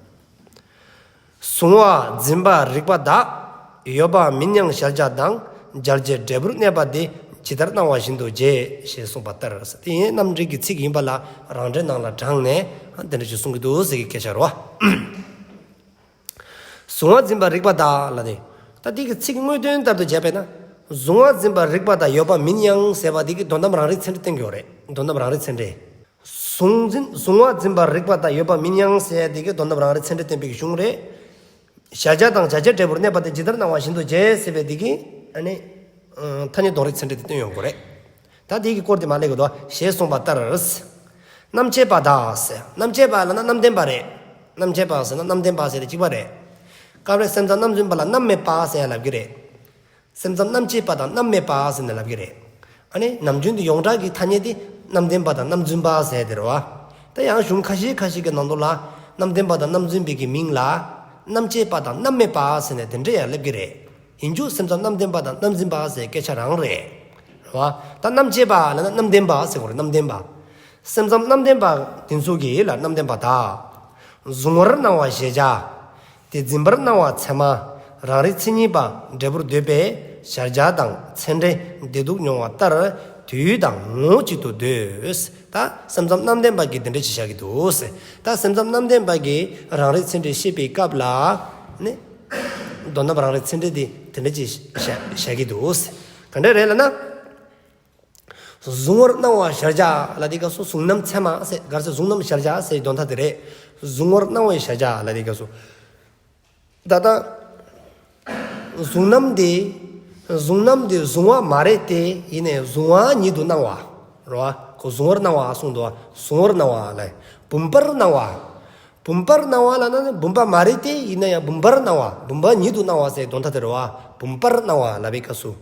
གཟུང་བ་འཛིན་པ་རིག་པ་དག། ཡོད་པ་མིན་ཡང་གཞལ་བྱ་དང་། གཞལ་བྱའི་འབྲས་བུར་གནས་པ་དེ། ཇི་ལྟར་སྣང་བ་བཞིན་དུ་བྱས། ཞེས་གསུངས་པ་ལྟར། དེ་ཡང་རྣམ་འགྲེལ་གྱི་ཚིག་ཡིན་པ་ལ་རང་འགྲེལ་ནང་ལ་དྲངས་ནས་དེ་འདྲ་ཞིག་གསུང་གི་འདུག་ཟེར་གྱི་སྐད་ཆ་རེད་བ། གཟུང་བ་འཛིན་པ་རིག་པ་དག་ལབ་དེ། ད་དེ་གི་ཚིག་དངོས་དོན་ལྟར་དུ་བྱས་པས་ན། གཟུང་བ་འཛིན་པ་རིག་པ་དག་ཡོད་པ་མིན་ཡང་ཟེར་བ་དེ་གི་དོན་དམ་རང་རིག་ཚད་འབྲས་བསྟན་གྱི་ཡོད་རེད། དོན་དམ་རང་རིག་ཚད་འབྲས། གཟུང་འཛིན། གཟུང་བ་འཛིན་པ་རིག་པ་དག་ཡོད་པ་མིན་ཡང་ཟེར་དེ་གི་དོན་དམ་རང་རིག་ཚད་འབྲས་བསྟན་པའི་གཞུང་རེད། གཞལ་བྱ་དང་གཞལ་བྱའི་འབྲས་བུར་གནས་པ་དེ་ཇི་ལྟར་སྣང་བ་བཞིན་དུ་བྱས་ཟེར་བའི་དེ་གི་ཨ་ནི། ཐ་སྙད་དོན་རིག་ཚད་འབྲས་དེ་བསྟན་ཡོང་གི་རེད། ད་དེ་གི་སྐོར་དེ་མ་ལབ་གི་འདུག་ཞེས་གསུངས་པ་ལྟར། རྣམ་དཔྱད་པ་དག་ཟེར། རྣམ་དཔྱད་པ་ལབ་ན་རྣམ་བདེན་པ་རེད། རྣམ་དཔྱད་པ་ཟེར་ན་རྣམ་བདེན་པ་ཟེར་དེ་གཅིག་པ་རེད། སྐབས་རེ་སེམས་ཙམ་རྣམ་རྫུན་པ་ལ་རྣམ་མེད་པ་ཟེར་ཡང་ལབ་ཀྱི་རེད། སེམས་ཙམ་རྣམ་དཔྱད་པ་དང་རྣམ་མེད་པ་ཟེར་ནས་ལབ་ཀྱི་རེད། ཨ་ནི་ནམ་རྒྱུན་དུ་ཡོངས་གྲགས་ཀྱི་ཐ་སྙད་དེ་རྣམ་བདེན་པ་དང་རྣམ་རྫུན་པ་ཟེར་དེ་རེད་བ། ད་ཡང་གཞུང་ཁ་ཤས་ཁ་ཤས་ཀྱི་ནང་དུ་ལ་རྣམ་བདེན་པ་དང་རྣམ་རྫུན་པའི་གི་མིང་ལ་རྣམ་དཔྱད་པ་དང་རྣམ་མེད་པ་ཟེར་ནས་དེ་འདྲ་ཡང་སླེབས་ཀྱི་རེད། ཡིན་རྒྱུ་སེམས་ཙམ་རྣམ་བདེན་པ་དང་རྣམ་རྫུན་པ་ཟེར་སྐད་ཆ་རང་རེད། རེད་བ། ད་རྣམ་བཅས་པ་ལབ་ན་རྣམ་བདེན་པ་ཟེར་གོ་རེད། རྣམ་བདེན་པ། སེམས་ཙམ་རྣམ་བདེན་པ་དེ་ཚོ་གིས་ལ་རྣམ་བདེན་པ་དག། གཟུང་བར་སྣང་བ་གཞལ་བྱ། དེ་འཛིན་པར་སྣང་བ་ཚད་མ་རང་རིག་མཚན་ཉིད་པ་འབྲས་བུར་འདོད་པས་གཞལ་བྱ་དང་ཚད་འབྲས་བདེ་སྡུག་མྱོང་བ་ལྟར་དུས་དང་ངོ་བོ་གཅིག་ཏུ་འདོད། ད་སེམས་ཙམ་རྣམ་བདེན་པ་གིས་དེ་འདྲ་ཅིག་བཞག་གི་འདུག་ཟེར། ད་སེམས་ཙམ་རྣམ་བདེན་པ་གིས་རང་རིག་ཚད་འབྲས་བཤད་པའི་སྐབས་ལ་ནི། དོན་དམ་རང་རིག་ཚད་འབྲས་དེ་དེ་འདྲ་ཅིག་བཞག་བཞག་གི་འདུག་ཟེར། ག་འདྲ་རེད་ལབ་ན། གཟུང་བར་སྣང་བ་གཞལ་བྱ་ལབ་དེའི་སྐབས་སུ་གཟུང་རྣམ་ཚད་མ་ཟེར། ག་རེ་ཟེར། གཟུང་རྣམ་གཞལ་བྱ་ཟེར་དོན་དག་དེ་རེད། གཟུང་བར་སྣང་བ་གཞལ་བྱ་ལབ་དེའི་སྐབས་སུ། ད་ལྟ་གཟུང་རྣམ་དེ། གཟུང་རྣམ་དེ་གཟུང་བ་མ་རེད་དེ། ཡིན་ནའི་གཟུང་བ་ཉིད་དུ་སྣང་བ། རེད་བ། ཁོ་གཟུང་བར་སྣང་བ་གསུངས་འདུག་བ། གཟུང་བར་སྣང་བ་ལ། བུམ་པར་སྣང་བ། བུམ་པར་སྣང་བ་ལབ་ན་ནི་བུམ་པ་མ་རེད་དེ། ཡིན་ན་ཡང་བུམ་པར་སྣང་བ། བུམ་པ་ཉིད་དུ་སྣང་བ་ཟེར་དོན་དག་དེ་རེད་བ། བུམ་པར་སྣང་བ་ལབ་པའི་སྐབས་སུ།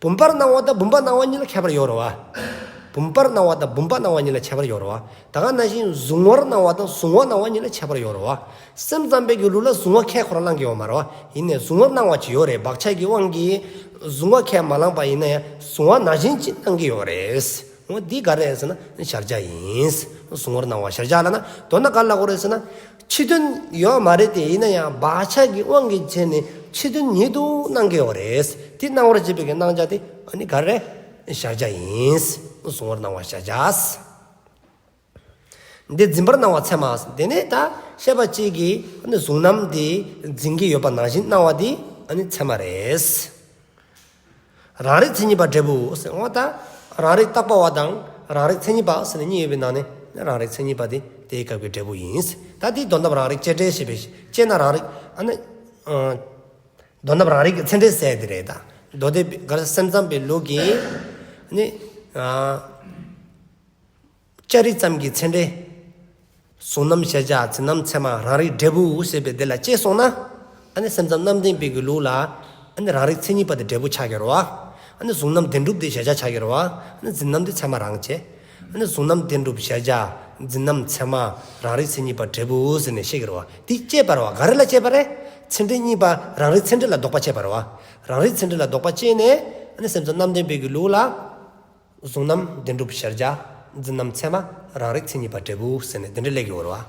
བུམ་པར་སྣང་བ་དང་བུམ་པ་སྣང་བ་གཉིས་ལ་ཁྱད་པར་ཡོད་རེད་བ། བུམ་པར་སྣང་བ་དང་བུམ་པ་སྣང་བ་གཉིས་ལ་ཁྱད་པར་ཡོད་རེད་བ། ད་ག་ནང་བཞིན་གཟུང་བར་སྣང་བ་དང་གཟུང་བ་སྣང་བ་གཉིས་ལ་ཁྱད་པར་ཡོད་རེད་བ། སེམས་ཙམ་པའི་གི་ལུགས་ལ་གཟུང་བ་ཁས་ཁོ་རང་བླང་གི་ཡོད་མ་རེད་བ། ཡིན་ནའི་གཟུང་བར་སྣང་བ་ཅིག་ཡོད་རེད། བག་ཆགས་ཀྱི་དབང་གིས་གཟུང་བ་ཁས་མ་བླངས་པ་ཡིན་ན་ཡང་གཟུང་བ་ནང་བཞིན་ཅིག་སྣང་གི་ཡོད་རེད། འོ་འདི་ག་རེ་ཟེར་ན་གཞལ་བྱ་ཡིན། གཟུང་བར་སྣང་བ་གཞལ་བྱ་ལབ་ན་དོན་དག་ག་རེ་ལབ་དགོས་རེད་ཟེར་ན། ཕྱི་དོན་ཡོད་མ་རེད་དེ། ཡིན་ན་ཡང་བག་ཆགས་ཀྱི་དབང་གིས་བྱས་ནས་ཕྱི་དོན་ཉིད་དུ་སྣང་གི་ཡོད་རེད། དེ་སྣང་བར་བྱེད་པའི་གི་སྣང་བྱ་དེ་ཨ་ནི་ག་རེ་གཞལ་བྱ་ཡིན། གཟུང་བར་སྣང་བ་གཞལ་བྱ། འདི་འཛིན་པར་སྣང་བ་ཚད་མ། དེ་ནས་ད་ཤེས་པ་གཅིག་གིས་ཨ་ནི་གཟུང་རྣམ་དེ་འཛིན་གྱི་ཡོད་པ་ནང་བཞིན་སྣང་བ་དེ་ཨ་ནི་ཚད་མ་རེད། རང་རིག་མཚན་ཉིད་པ་འབྲས་བུ་ཟེར། འོ་ད་རང་རིག་བཏགས་པ་བ་དང་རང་རིག་མཚན་ཉིད་པ་ཟེར་ནས་གཉིས་ཡོད་པའི་ནང་ནས་རང་རིག་མཚན་ཉིད་པ་དེ་དེའི་སྐབས་ཀྱི་འབྲས་བུ་ཡིན། ད་དེའི་དོན་དམ་རང་རིག་བྱེད་འབྲེལ་ཞེས་པའི་བྱས་ན་རང་རིག་ཨ་ནི་ཨ་དོན་དམ་རང་རིག་གི་ཚད་འབྲས་ཟེར་དེ་རེད། ད་མདོ་སྡེ་ག་རེ་སེམས་ཙམ་པའི་ལུགས་ཀྱི་ཨ་ནི་ཨ་སྤྱི་རིག་ཙམ་གྱི་ཚད་འབྲས། གཟུང་རྣམ་གཞལ་བྱ་འཛིན་རྣམ་ཚད་མ་རང་རིག་འབྲས་བུ་ཞེས་པའི་དེ་ལ་དཔྱད་སོང་ན། ཨ་ནི་སེམས་ཙམ་རྣམ་བདེན་པའི་གི་ལུགས་ལ་ཨ་ནི་རང་རིག་མཚན་ཉིད་པ་དེ་འབྲས་བུ་ཆགས་ཀྱི་རེད་བ། ཨ་ནི་གཟུང་རྣམ་བདེན་གྲུབ་དེ་གཞལ་བྱ་ཆགས་ཀྱི་རེད་བ། ཨ་ནི་འཛིན་རྣམ་དེ་ཚད་མ་རང་བྱས། ཨ་ནི་གཟུང་རྣམ་བདེན་གྲུབ་གཞལ་བྱ་འཛིན་རྣམ་ཚད་མ་རང་རིག་མཚན་ཉིད་པ་འབྲས་བུ་ཟེར་ནས་བཤད་ཀྱི་རེད་བ། དེ་དཔྱད་པ་རེད་བ། ག་རེ་ལ་དཔྱད་པ་རེད། ཚད་འབྲས་གཉིས་པ་རང་རིག་ཚད་འབྲས་ལ་ལྡོག་པ་དཔྱད་པ་རེད་བ། རང་རིག་ཚད་འབྲས་ལ་ལྡོག་པ་དཔྱད་ནས་ཨ་ནི་སེམས་ཙམ་རྣམ་བདེན་པའི་གི་ལུགས་ལ། གཟུང་རྣམ་བདེན་གྲུབ་གཞལ་བྱ་འཛིན་རྣམ་ཚད་མ་རང་རིག་མཚན་ཉིད་པ་འབྲས་བུ་ཟེར་ནས་དེ་འདྲ་སླེབས་ཀྱི་ཡོད་རེད་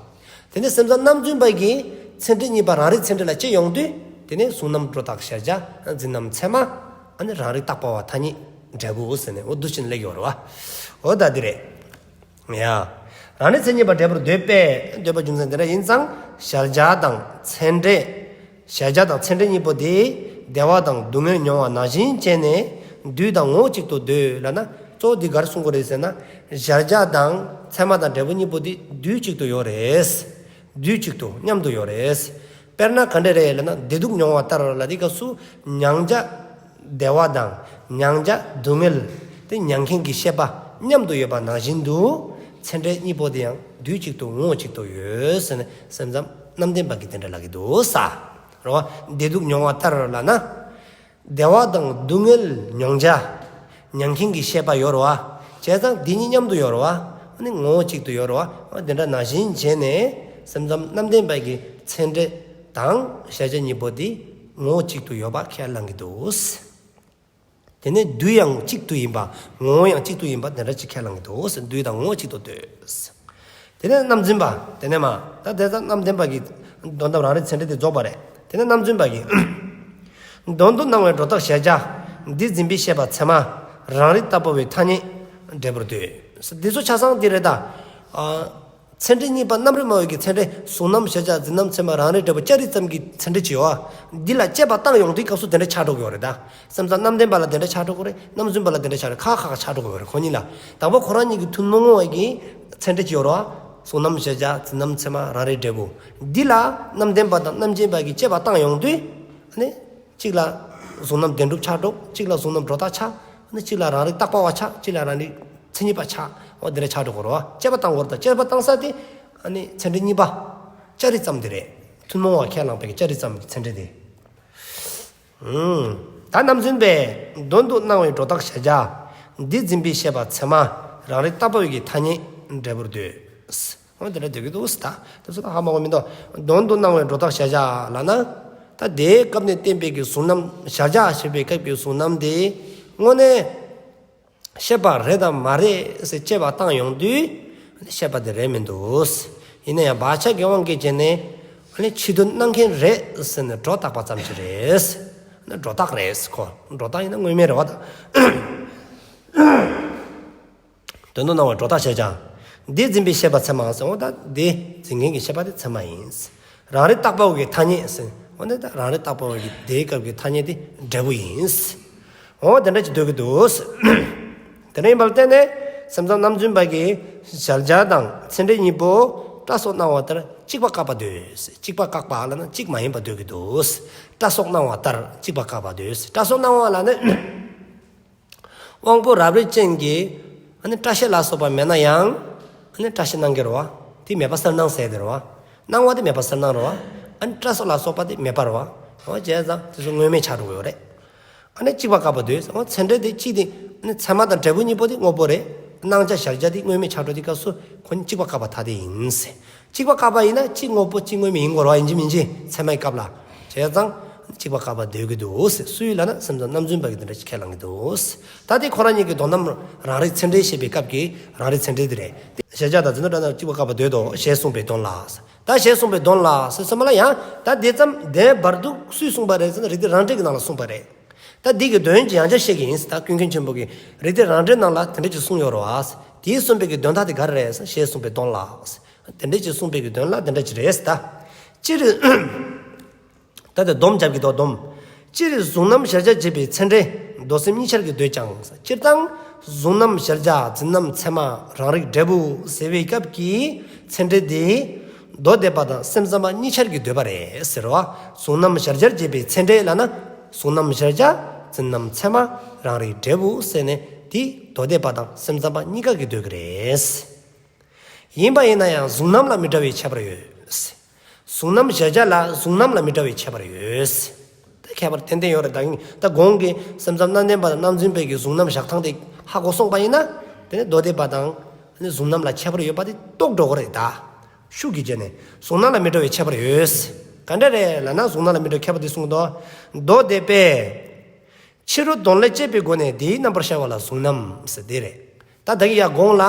བ། དེ་ནས་སེམས་ཙམ་རྣམ་རྫུན་པ་གིས་ཚད་འབྲས་གཉིས་པ་རང་རིག་ཚད་འབྲས་ལ་དཔྱད་ཡོང་དུས། དེ་ནས་གཟུང་རྣམ་སྒྲོ་བཏགས་གཞལ་བྱ་འཛིན་རྣམ་ཚད་མ་ཨ་ནི་རང་རིག་བཏགས་པ་བ་ཐ་སྙད་འབྲས་བུ་ཟེར་ནས་འོ་འདུག་བྱས་ནས་སླེབས་ཀྱི་ཡོད་རེད་བ། འོ་ད་འདི་རེད། ཡ། རང་རིག་མཚན་ཉིད་པ་འབྲས་བུར་འདོད་པས། འདོད་པ་རྒྱུ་མཚན་དེ་འདྲ་ཡིན་ཙང་གཞལ་བྱ་དང་ཚད་འབྲས། གཞལ་བྱ་དང་ཚད་འབྲས་གཉིས་པོ་དེ་བདེ་བ་དང་སྡུག་བསྔལ་མྱོང་བ་ནང་བཞིན་བྱས་ནས་དུས་དང་ངོ་བོ་གཅིག་ཏུ་འདོད་ལབ་ན་གཙོ་བོ་འདི་ག་རེ་གསུང་གི་རེད་ཟེར་ན། གཞལ་བྱ་དང་ཚད་མ་དང་འབྲས་བུ་གཉིས་པོ་དེ་དུས་གཅིག་ཏུ་ཡོད་རེད། དུས་གཅིག་ཏུ་མཉམ་དུ་ཡོད་རེད། དཔེར་ན་ག་འདྲ་རེད་ལབ་ན་བདེ་སྡུག་མྱོང་བ་ལྟར་ལབ་དེའི་སྐབས་སུ་མྱང་བྱ་བདེ་བ་དང་མྱང་བྱ་སྡུག་བསྔལ་དེ་མྱང་མཁན་གྱི་ཤེས་པ་མཉམ་དུ་ཡོད་པ་ནང་བཞིན་དུ་ཚད་འབྲས་གཉིས་པོ་དེ་ཡང་དུས་གཅིག་ཏུ་ངོ་བོ་གཅིག་ཏུ་ཡོད་ཟེར་ནས་སེམས་ཙམ་རྣམ་བདེན་པ་གིས་དེ་འདྲ་ལབ་ཀྱི་འདུག་ས། རེད་བ། བདེ་སྡུག་མྱོང་བ་ལྟར་ལབ་ན། བདེ་བ་དང་སྡུག་བསྔལ་མྱོང་བྱ། མྱང་མཁན་གྱི་ཤེས་པ་ཡོད་རེད་བ། བྱས་ཙང་འདི་གཉིས་མཉམ་དུ་ཡོད་རེད་བ། ཨ་ནི་ངོ་བོ་གཅིག་ཏུ་ཡོད་རེད་བ། འོ་དེ་འདྲ་ནང་བཞིན་བྱས་ནས་སེམས་ཙམ་རྣམ་བདེན་པ་གིས་ཚད་འབྲས་དང་གཞལ་བྱ་གཉིས་པོ་འདི་ངོ་བོ་གཅིག་ཏུ་ཡོད་པ་ཁས་བླང་གི་འདུག། དེ་ནས་དུས་ཡང་གཅིག་ཏུ་ཡིན་པ། ངོ་བོ་ཡང་གཅིག་ཏུ་ཡིན་པ་དེ་འདྲ་ཅིག་ཁས་བླང་གི་འདུག། དུས་དང་ངོ་བོ་གཅིག་ཏུ་འདོད། དེ་ནས་རྣམ་རྫུན་པ། དེ་ནས་མ། ད་དེ་ཙམ་རྣམ་བདེན་པ་གི་དོན་དམ་རང་རིག་ཚད་འབྲས་དེ་རྫོགས་པ་རེད། དེ་ནས་རྣམ་རྫུན་པ་གི། དོན་དུ་སྣང་བའི་སྒྲོ་བཏགས་གཞལ་བྱ། འདི་འཛིན་པའི་ཤེས་པ་ཚད་མ། རང་རིག་བཏགས་པ་བའི་ཐ་སྙད་འབྲས་བུར་འདོད། འདི་ཚོ་ཆ་ཚང་འདི་རེད་ད། ཨ། ཚད་འབྲས་གཉིས་པ་རྣམ་རིག་སྨྲ་བའི་གི་ཚད་འབྲས་གཟུང་རྣམ་གཞལ་བྱ་འཛིན་རྣམ་ཚད་མ་རང་རིག་འབྲས་བུ་སྤྱི་རིག་ཙམ་གྱི་ཚད་འབྲས་ཅིག་ཡོད། འདི་ལ་དཔྱད་པ་བཏང་ཡོང་དུས་སྐབས་སུ་དེ་འདྲ་ཆགས་འགྲོ་གི་ཡོད་རེད་ད། སེམས་ཙམ་རྣམ་བདེན་པ་ལ་དེ་འདྲ་ཆགས་འགྲོ་གི་རེད། རྣམ་རྫུན་པ་ལ་དེ་འདྲ་ཆགས་རེད། ཁག་ཁག་ཆགས་འགྲོ་གི་ཡོད་རེད་ཁོ་གཉིས་ལ། དང་པོ་ཁོ་རང་གཉིས་ཀྱི་ཐུན་མོང་བའི་གི་ཚད་འབྲས་ཅིག་ཡོད་རེད་བ། གཟུང་རྣམ་གཞལ་བྱ་འཛིན་རྣམ་ཚད་མ་རང་རིག་འབྲས་བུ། འདི་ལ་རྣམ་བདེན་པ་དང་རྣམ་རྫུན་པ་གི་དཔྱད་པ་བཏང་ཡོང་དུས། ཨ་ནི། གཅིག་ལ་གཟུང་རྣམ་བདེན་གྲུབ་ཆགས་འགྲོ། གཅིག་ལ་གཟུང་རྣམ་སྒྲོ་བཏགས་ཆགས། ཨ་ནི་གཅིག་ལ་རང་རིག་བཏགས་པ་བ་ཆགས། གཅིག་ལ་རང་རིག་མཚན་ཉིད་པ་ཆགས། འོ་དེ་འདྲ་ཆགས་འགྲོ་གི་རེད་བ། དཔྱད་པ་བཏང་དགོས་རེད་ད། དཔྱད་པ་བཏང་ས་དེ་ཨ་ནི་ཚད་འབྲས་གཉིས་པ། སྤྱི་རིག་ཙམ་དེ་རེད། ཐུན་མོང་བ་ཁས་བླངས་པའི་སྤྱི་རིག་ཙམ་གྱི་ཚད་འབྲས་དེ། ཨུམ། ད་རྣམ་རྫུན་པས་དོན་དུ་སྣང་བའི་སྒྲོ་བཏགས་གཞལ་བྱ། འདི་འཛིན་པའི་ཤེས་པ་ཚད་མ་རང་རིག་བཏགས་པ་བའི་གི་ཐ་སྙད་འབྲས་བུར་འདོད། འོ་དེ་འདྲ་འདོད་ཀྱི་འདུག་ཟེར་ད། དེ་ཚོ་ད་ཧ་མ་གོ་མི་འདུག། དོན་དུ་སྣང་བའི་སྒྲོ་བཏགས་གཞལ་བྱ་ལབ་ན། ད་དེའི་སྐབས་ནས་བསྟན་པའི་གི་གཟུང་རྣམ་གཞལ་བྱ་ཞེས་པའི་སྐབས་ཀྱི་གཟུང་རྣམ་དེ་དངོས་གནས་ ཤེས་པ་རེད་དམ་མ་རེད་ཟེར་དཔྱད་པ་བཏང་ཡོང་དུས་ཤེས་པ་དེ་རེད་མི་འདུག། ཡིན་ན་ཡང་བག་ཆགས་ཀྱི་དབང་གིས་བྱས་ནས་ཨ་ནི་ཕྱི་དོན་སྣང་མཁན་རེད་ཟེར་ནས་སྒྲོ་བཏགས་པ་ཙམ་ཞིག་རེད། ཨ་ནི་སྒྲོ་བཏགས་རེད་ཁོ། སྒྲོ་བཏགས་ཡིན་ན་དངོས་མེད་རེད་བ་ད། དོན་དུ་སྣང་བ་སྒྲོ་བཏགས་བྱས་ཀྱང་། འདི་འཛིན་པའི་ཤེས་པ་ཚད་མ་ཟེར་འོ་ད་འདི་འཛིན་མཁན་གྱི་ཤེས་པ་དེ་ཚད་མ་ཡིན། རང་རིག་བརྟག་པ་པོ་གི་ཐ་སྙད་ཟེར། འོ་ན་ད་རང་རིག་བརྟག་པ་པོ་གི་དེའི་སྐབས་ཀྱི་ཐ་སྙད་དེ་འབྲས་བུ་ཡིན། འོ་དེ་འདྲ་ཅིག་འདོད་ཀྱི་འདུག། དེ་འདྲ་ཡིན་པར་བརྟེན་ནས་སེམས་ཙམ་རྣམ་རྫུན་པ་གིས་གཞལ་བྱ་དང་ཚད་འབྲས་གཉིས་པོ་སྐྲ་སོགས་སྣང་བ་ལྟར་གཅིག་པ་བཀག་པ་འདོད། གཅིག་པ་བཀག་པ་ལབ་ན་གཅིག་མ་ཡིན་པ་འདོད་ཀྱི་འདུག། སྐྲ་སོགས་སྣང་བ་ལྟར་གཅིག་པ་བཀག་པ་འདོད། སྐྲ་སོགས་སྣང་བ་ལབ་ན། དབང་པོ་རབ་རིབ་ཅན་གྱིས་ཨ་ནི་སྐྲ་ཤད་ལ་སོགས་པ་མེད་ན་ཡང་ཨ་ནི་སྐྲ་ཤད་སྣང་གི་རེད་བ། དེ་མེད་པ་གསལ་སྣང་ཟེར་དེ་རེད་བ། སྣང་བ་དེ་མེད་པ་གསལ་སྣང་རེད་བ། ཨ་ནི་སྐྲ་སོགས་ལ་སོགས་པ་དེ་མེད་པ་རེད་བ། འོ་བྱས་ཙང་དེ་ཚོ་དངོས་མེད་ཆགས་འགྲོ་གི་ཡོད་རེད། ཨ་ནི་གཅིག་པ་བཀག་པ་འདོད། འོ་ཚད་འབྲས་དེ་གཅིག་དེ་ཨ་ནི་ཚད་མ་དང་འབྲས་བུ་གཉིས་པོ་དེ་དངོས་པོ་རེད། སྣང་བྱ་གཞལ་བྱ་དེ་དངོས་མེད་ཆགས་འགྲོ་དེ་སྐབས་སུ་ཁོ་གཉིས་གཅིག་པ་བཀག་པ་ཐ་དད་ཡིན་ཟེར། གཅིག་པ་བཀག་པ་ཡིན་ན་གཅིག་དངོས་པོ་གཅིག་དངོས་མེད་ཡིན་དགོས་རེད་བ། ཡིན་གཅིག་མིན་གཅིག་ཚད་མ་ཡི་སྐབས་ལ། བྱས་ཙང་གཅིག་པ་བཀག་པ་འདོད་ཀྱི་འདུག་ཟེར། སུ་ཡིན་ལབ་ན་སེམས་ཙམ་རྣམ་རྫུན་པ་གིས་དེ་འདྲ་ཞིག་ཁས་བླངས་ཀྱི་འདུག་ཟེར། ད་དེ་ཁོ་རང་ཉིད་ཀྱི་དོན་དམ་རང་རིག་ཚད་འབྲས་བཤད་པའི་སྐབས་ཀྱི་རང་རིག་ཚད་འབྲས་དེ་རེད། གཞལ་བྱ་དང་རྫུན་དུ་འདྲ་ན་གཅིག་པ་བཀག་པ་འདོད་དོ་ཞེས་གསུངས་པའི་དོན་ལ། ད་ཞེས་གསུངས་པའི་དོན་ལ་ཟེར་ཙམ་ལ་ཡང་ད་དེ་ཙམ་དེ་བར་དུ་སུས་གསུངས་པ་རེད་ཟེར་ན་རིགས་གཏེར་རང་འགྲེལ་གྱི་ནང་ལ་གསུངས་པ་རེད། ད་འདི་གི་དོན་ཅིག་ཡང་བསྐྱར་བཤད་ཀྱི་ཡིན་ཟེར། ད་ཀུན་མཁྱེན་ཆེན་པོ་གིས་རིགས་གཏེར་རང་འགྲེལ་ནང་ལ་དེ་འདྲ་ཅིག་གསུངས་ཡོད་རེད་བ། དེའི་གསུངས་པའི་གི་དོན་དག་དེ་ག་རེ་རེད་ཟེར་ན་ཞེས་གསུངས་པའི་དོན་ལ། དེ་འདྲ་ཅིག་གསུངས་པའི་གི་དོན་ལ་དེ་འདྲ་ཅིག་རེད་ཟེར། ད་སྤྱིར་ད་དེ་སྡོམ་རྒྱབ་ཀྱི་འདུག། སྡོམ། སྤྱིར་གཟུང་རྣམ་གཞལ་བྱར་བྱེད་པའི་ཚད་འབྲས་མདོ་སེམས་གཉིས་ཆར་གྱིས་འདོད་ཀྱང་། སྤྱིར་བཏང་གཟུང་རྣམ་གཞལ་བྱ་འཛིན་རྣམ་ཚད་མ་རང་རིག་འབྲས་བུ་ཟེར་བའི་སྐབས་ཀྱི་ཚད་འབྲས་དེ་མདོ་སྡེ་པ་དང་སེམས་ཙམ་པ་གཉིས་ཆར་གྱིས་འདོད་པ་རེད་ཟེར་བ། གཟུང་རྣམ་གཞལ་བྱར་བྱེད་པའི་ཚད་འབྲས་ལབ་ན་གཟུང་རྣམ་གཞལ་བྱ་འཛིན་རྣམ་ཚད་མ་རང་རིག་འབྲས་བུ་ཟེར་ནས་དེ་མདོ་སྡེ་པ་དང་སེམས་ཙམ་པ་གཉིས་ཀ་གིས་འདོད་ཀྱི་རེད། ཡིན་པ་ཡིན་ན་ཡང་གཟུང་རྣམ་ལ་མི་འདྲ་བའི་ཁྱད་པར་ཡོད། གཟུང་རྣམ་གཞལ་བྱ་ལ་གཟུང་རྣམ་ལ་མི་འདྲ་བའི་ཁྱད་པར་ཡོད། ད་ཁྱད་པར་ཏན་ཏན་ཡོད་རེད། ད་ད་གོང་གི་སེམས་ཙམ་རྣམ་བདེན་པ་དང་རྣམ་རྫུན་པའི་གི་གཟུང་རྣམ་བཞག་སྟངས་དེ་ཧ་གོ་སོང་པ་ཡིན་ན། དེ་ནས་མདོ་སྡེ་པ་དང་གཟུང་རྣམ་ལ་ཁྱད་པར་ཡོད་པ་དེ་རྟོགས་འགྲོ་གི་རེད་ད། ཤུགས་ཀྱིས་བྱས་ནས་གཟུང་རྣམ་ལ་མི་འདྲ་བའི་ཁྱད་པར་ཡོད། ག་འདྲ་རེད་ལབ་ན་གཟུང་རྣམ་ལ་མི་འདྲ་བའི་ཁྱད་པར་དེ་གསུངས་འདུག། མདོ་སྡེ་པས། ཕྱི་རོལ་དོན་ལས་དཔྱད་པའི་སྒོ་ནས་དེའི་རྣམ་པར་ཤར་བ་ལ་གཟུང་རྣམ་ཟེར་དེ་རེད། ད་ད་གི་ཡ་གོང་ལ་